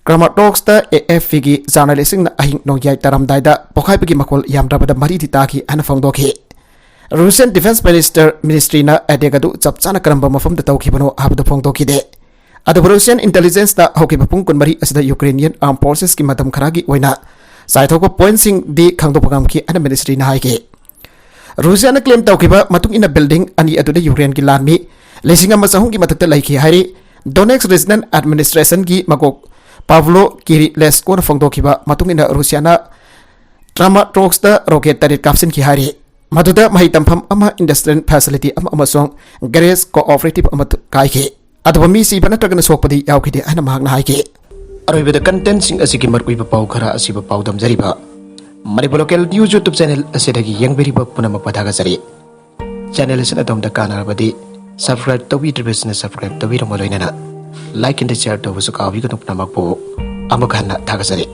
Kramatorsk-ꯇ A F P-ꯒꯤ journalist-ꯁꯤꯡꯅ ꯑꯍꯤꯡ ꯅꯣꯡꯌꯥꯏ ꯇꯥꯔꯝꯗꯥꯏꯗ ꯄꯣꯈꯥꯏꯕꯒꯤ ꯃꯈꯣꯜ ꯌꯥꯝꯗ꯭ꯔꯕꯗ ꯃꯔꯤꯗꯤ ꯇꯥꯈꯤ ꯍꯥꯏꯅ ꯐꯣꯡꯗꯣꯛꯈꯤ꯫ Russian Defense Minister, Ministry-ꯅ attack ꯑꯗꯨ ꯆꯞ ꯆꯥꯅ ꯀꯔꯝꯕ ꯃꯐꯝꯗ ꯇꯧꯈꯤꯕꯅꯣ ꯍꯥꯏꯕꯗꯨ ꯐꯣꯡꯗꯣꯛꯈꯤꯗꯦ꯫ ꯑꯗꯨꯕꯨ Russian intelligence-ꯇ ꯍꯧꯈꯤꯕ ꯄꯨꯡ ꯀꯨꯟꯃꯔꯤ ꯑꯁꯤꯗ Ukrainian armed forces-ꯀꯤ ꯃꯇꯝ ꯈꯔꯒꯤ ꯑꯣꯏꯅ ꯆꯥꯏꯊꯣꯛꯄ point-ꯁꯤꯡꯗꯤ ꯈꯪꯗꯣꯛꯄ ꯉꯝꯈꯤ ꯍꯥꯏꯅ ministry-ꯅ ꯍꯥꯏꯈꯤ꯫ ꯔꯨꯁꯤꯌꯥꯅ claim ꯇꯧꯈꯤꯕ ꯃꯇꯨꯡ ꯏꯟꯅ building ꯑꯅꯤ ꯑꯗꯨꯗ Ukraine-ꯒꯤ ꯂꯥꯟꯃꯤ ꯂꯤꯁꯤꯡ ꯑꯃ ꯆꯍꯨꯝꯒꯤ ꯃꯊꯛꯇ ꯂꯩꯈꯤ ꯍꯥꯏꯔꯤ꯫ Donetsk Regional Administration-ꯒꯤ ꯃꯀꯣꯛ Pavlo Kyrylenko-ꯅ ꯐꯣꯡꯗꯣꯛꯈꯤꯕ ꯃꯇꯨꯡ ꯏꯟꯅ ꯔꯨꯁꯤꯌꯥꯅ Kramatorsk-ꯇ rocket ꯇꯔꯦꯠ ꯀꯥꯞꯁꯤꯟꯈꯤ ꯍꯥꯏꯔꯤ꯫ ꯃꯗꯨꯗ ꯃꯍꯩ ꯇꯝꯐꯝ ꯑꯃ, industrial facility ꯑꯃ ꯑꯃꯁꯨꯡ garage cooperative ꯑꯃ ꯀꯥꯏꯈꯤ꯫ ꯑꯗꯨꯕꯨ ꯃꯤ ꯁꯤꯕ ꯅꯠꯇ꯭ꯔꯒꯅ ꯁꯣꯛꯄꯗꯤ ꯌꯥꯎꯈꯤꯗꯦ ꯍꯥꯏꯅ ꯃꯍꯥꯛꯅ ꯍꯥꯏꯈꯤ꯫ ꯑꯔꯣꯏꯕꯗ content-ꯁꯤꯡ ꯑꯁꯤꯒꯤ ꯃꯔꯨꯑꯣꯏꯕ ꯄꯥꯎ ꯈꯔ ꯑꯁꯤꯕꯨ ꯄꯥꯎꯗꯝꯖꯔꯤꯕ Manipur Local News YouTube channel ꯑꯁꯤꯗꯒꯤ ꯌꯦꯡꯕꯤꯔꯤꯕ ꯄꯨꯝꯅꯃꯛꯄꯨ ꯊꯥꯒꯠꯆꯔꯤ꯫ Channel ꯑꯁꯤꯅ ꯑꯗꯣꯝꯗ ꯀꯥꯟꯅꯔꯕꯗꯤ subscribe ꯇꯧꯕꯤꯗ꯭ꯔꯤꯕꯁꯤꯡꯅ subscribe ꯇꯧꯕꯤꯔꯝꯕ ꯂꯣꯏꯅꯅ like and share ꯇꯧꯕꯁꯨ ꯀꯥꯎꯕꯤꯒꯅꯨ꯫ ꯄꯨꯝꯅꯃꯛꯄꯨ ꯑꯃꯨꯛ ꯍꯟꯅ ꯊꯥꯒꯠꯆꯔꯤ꯫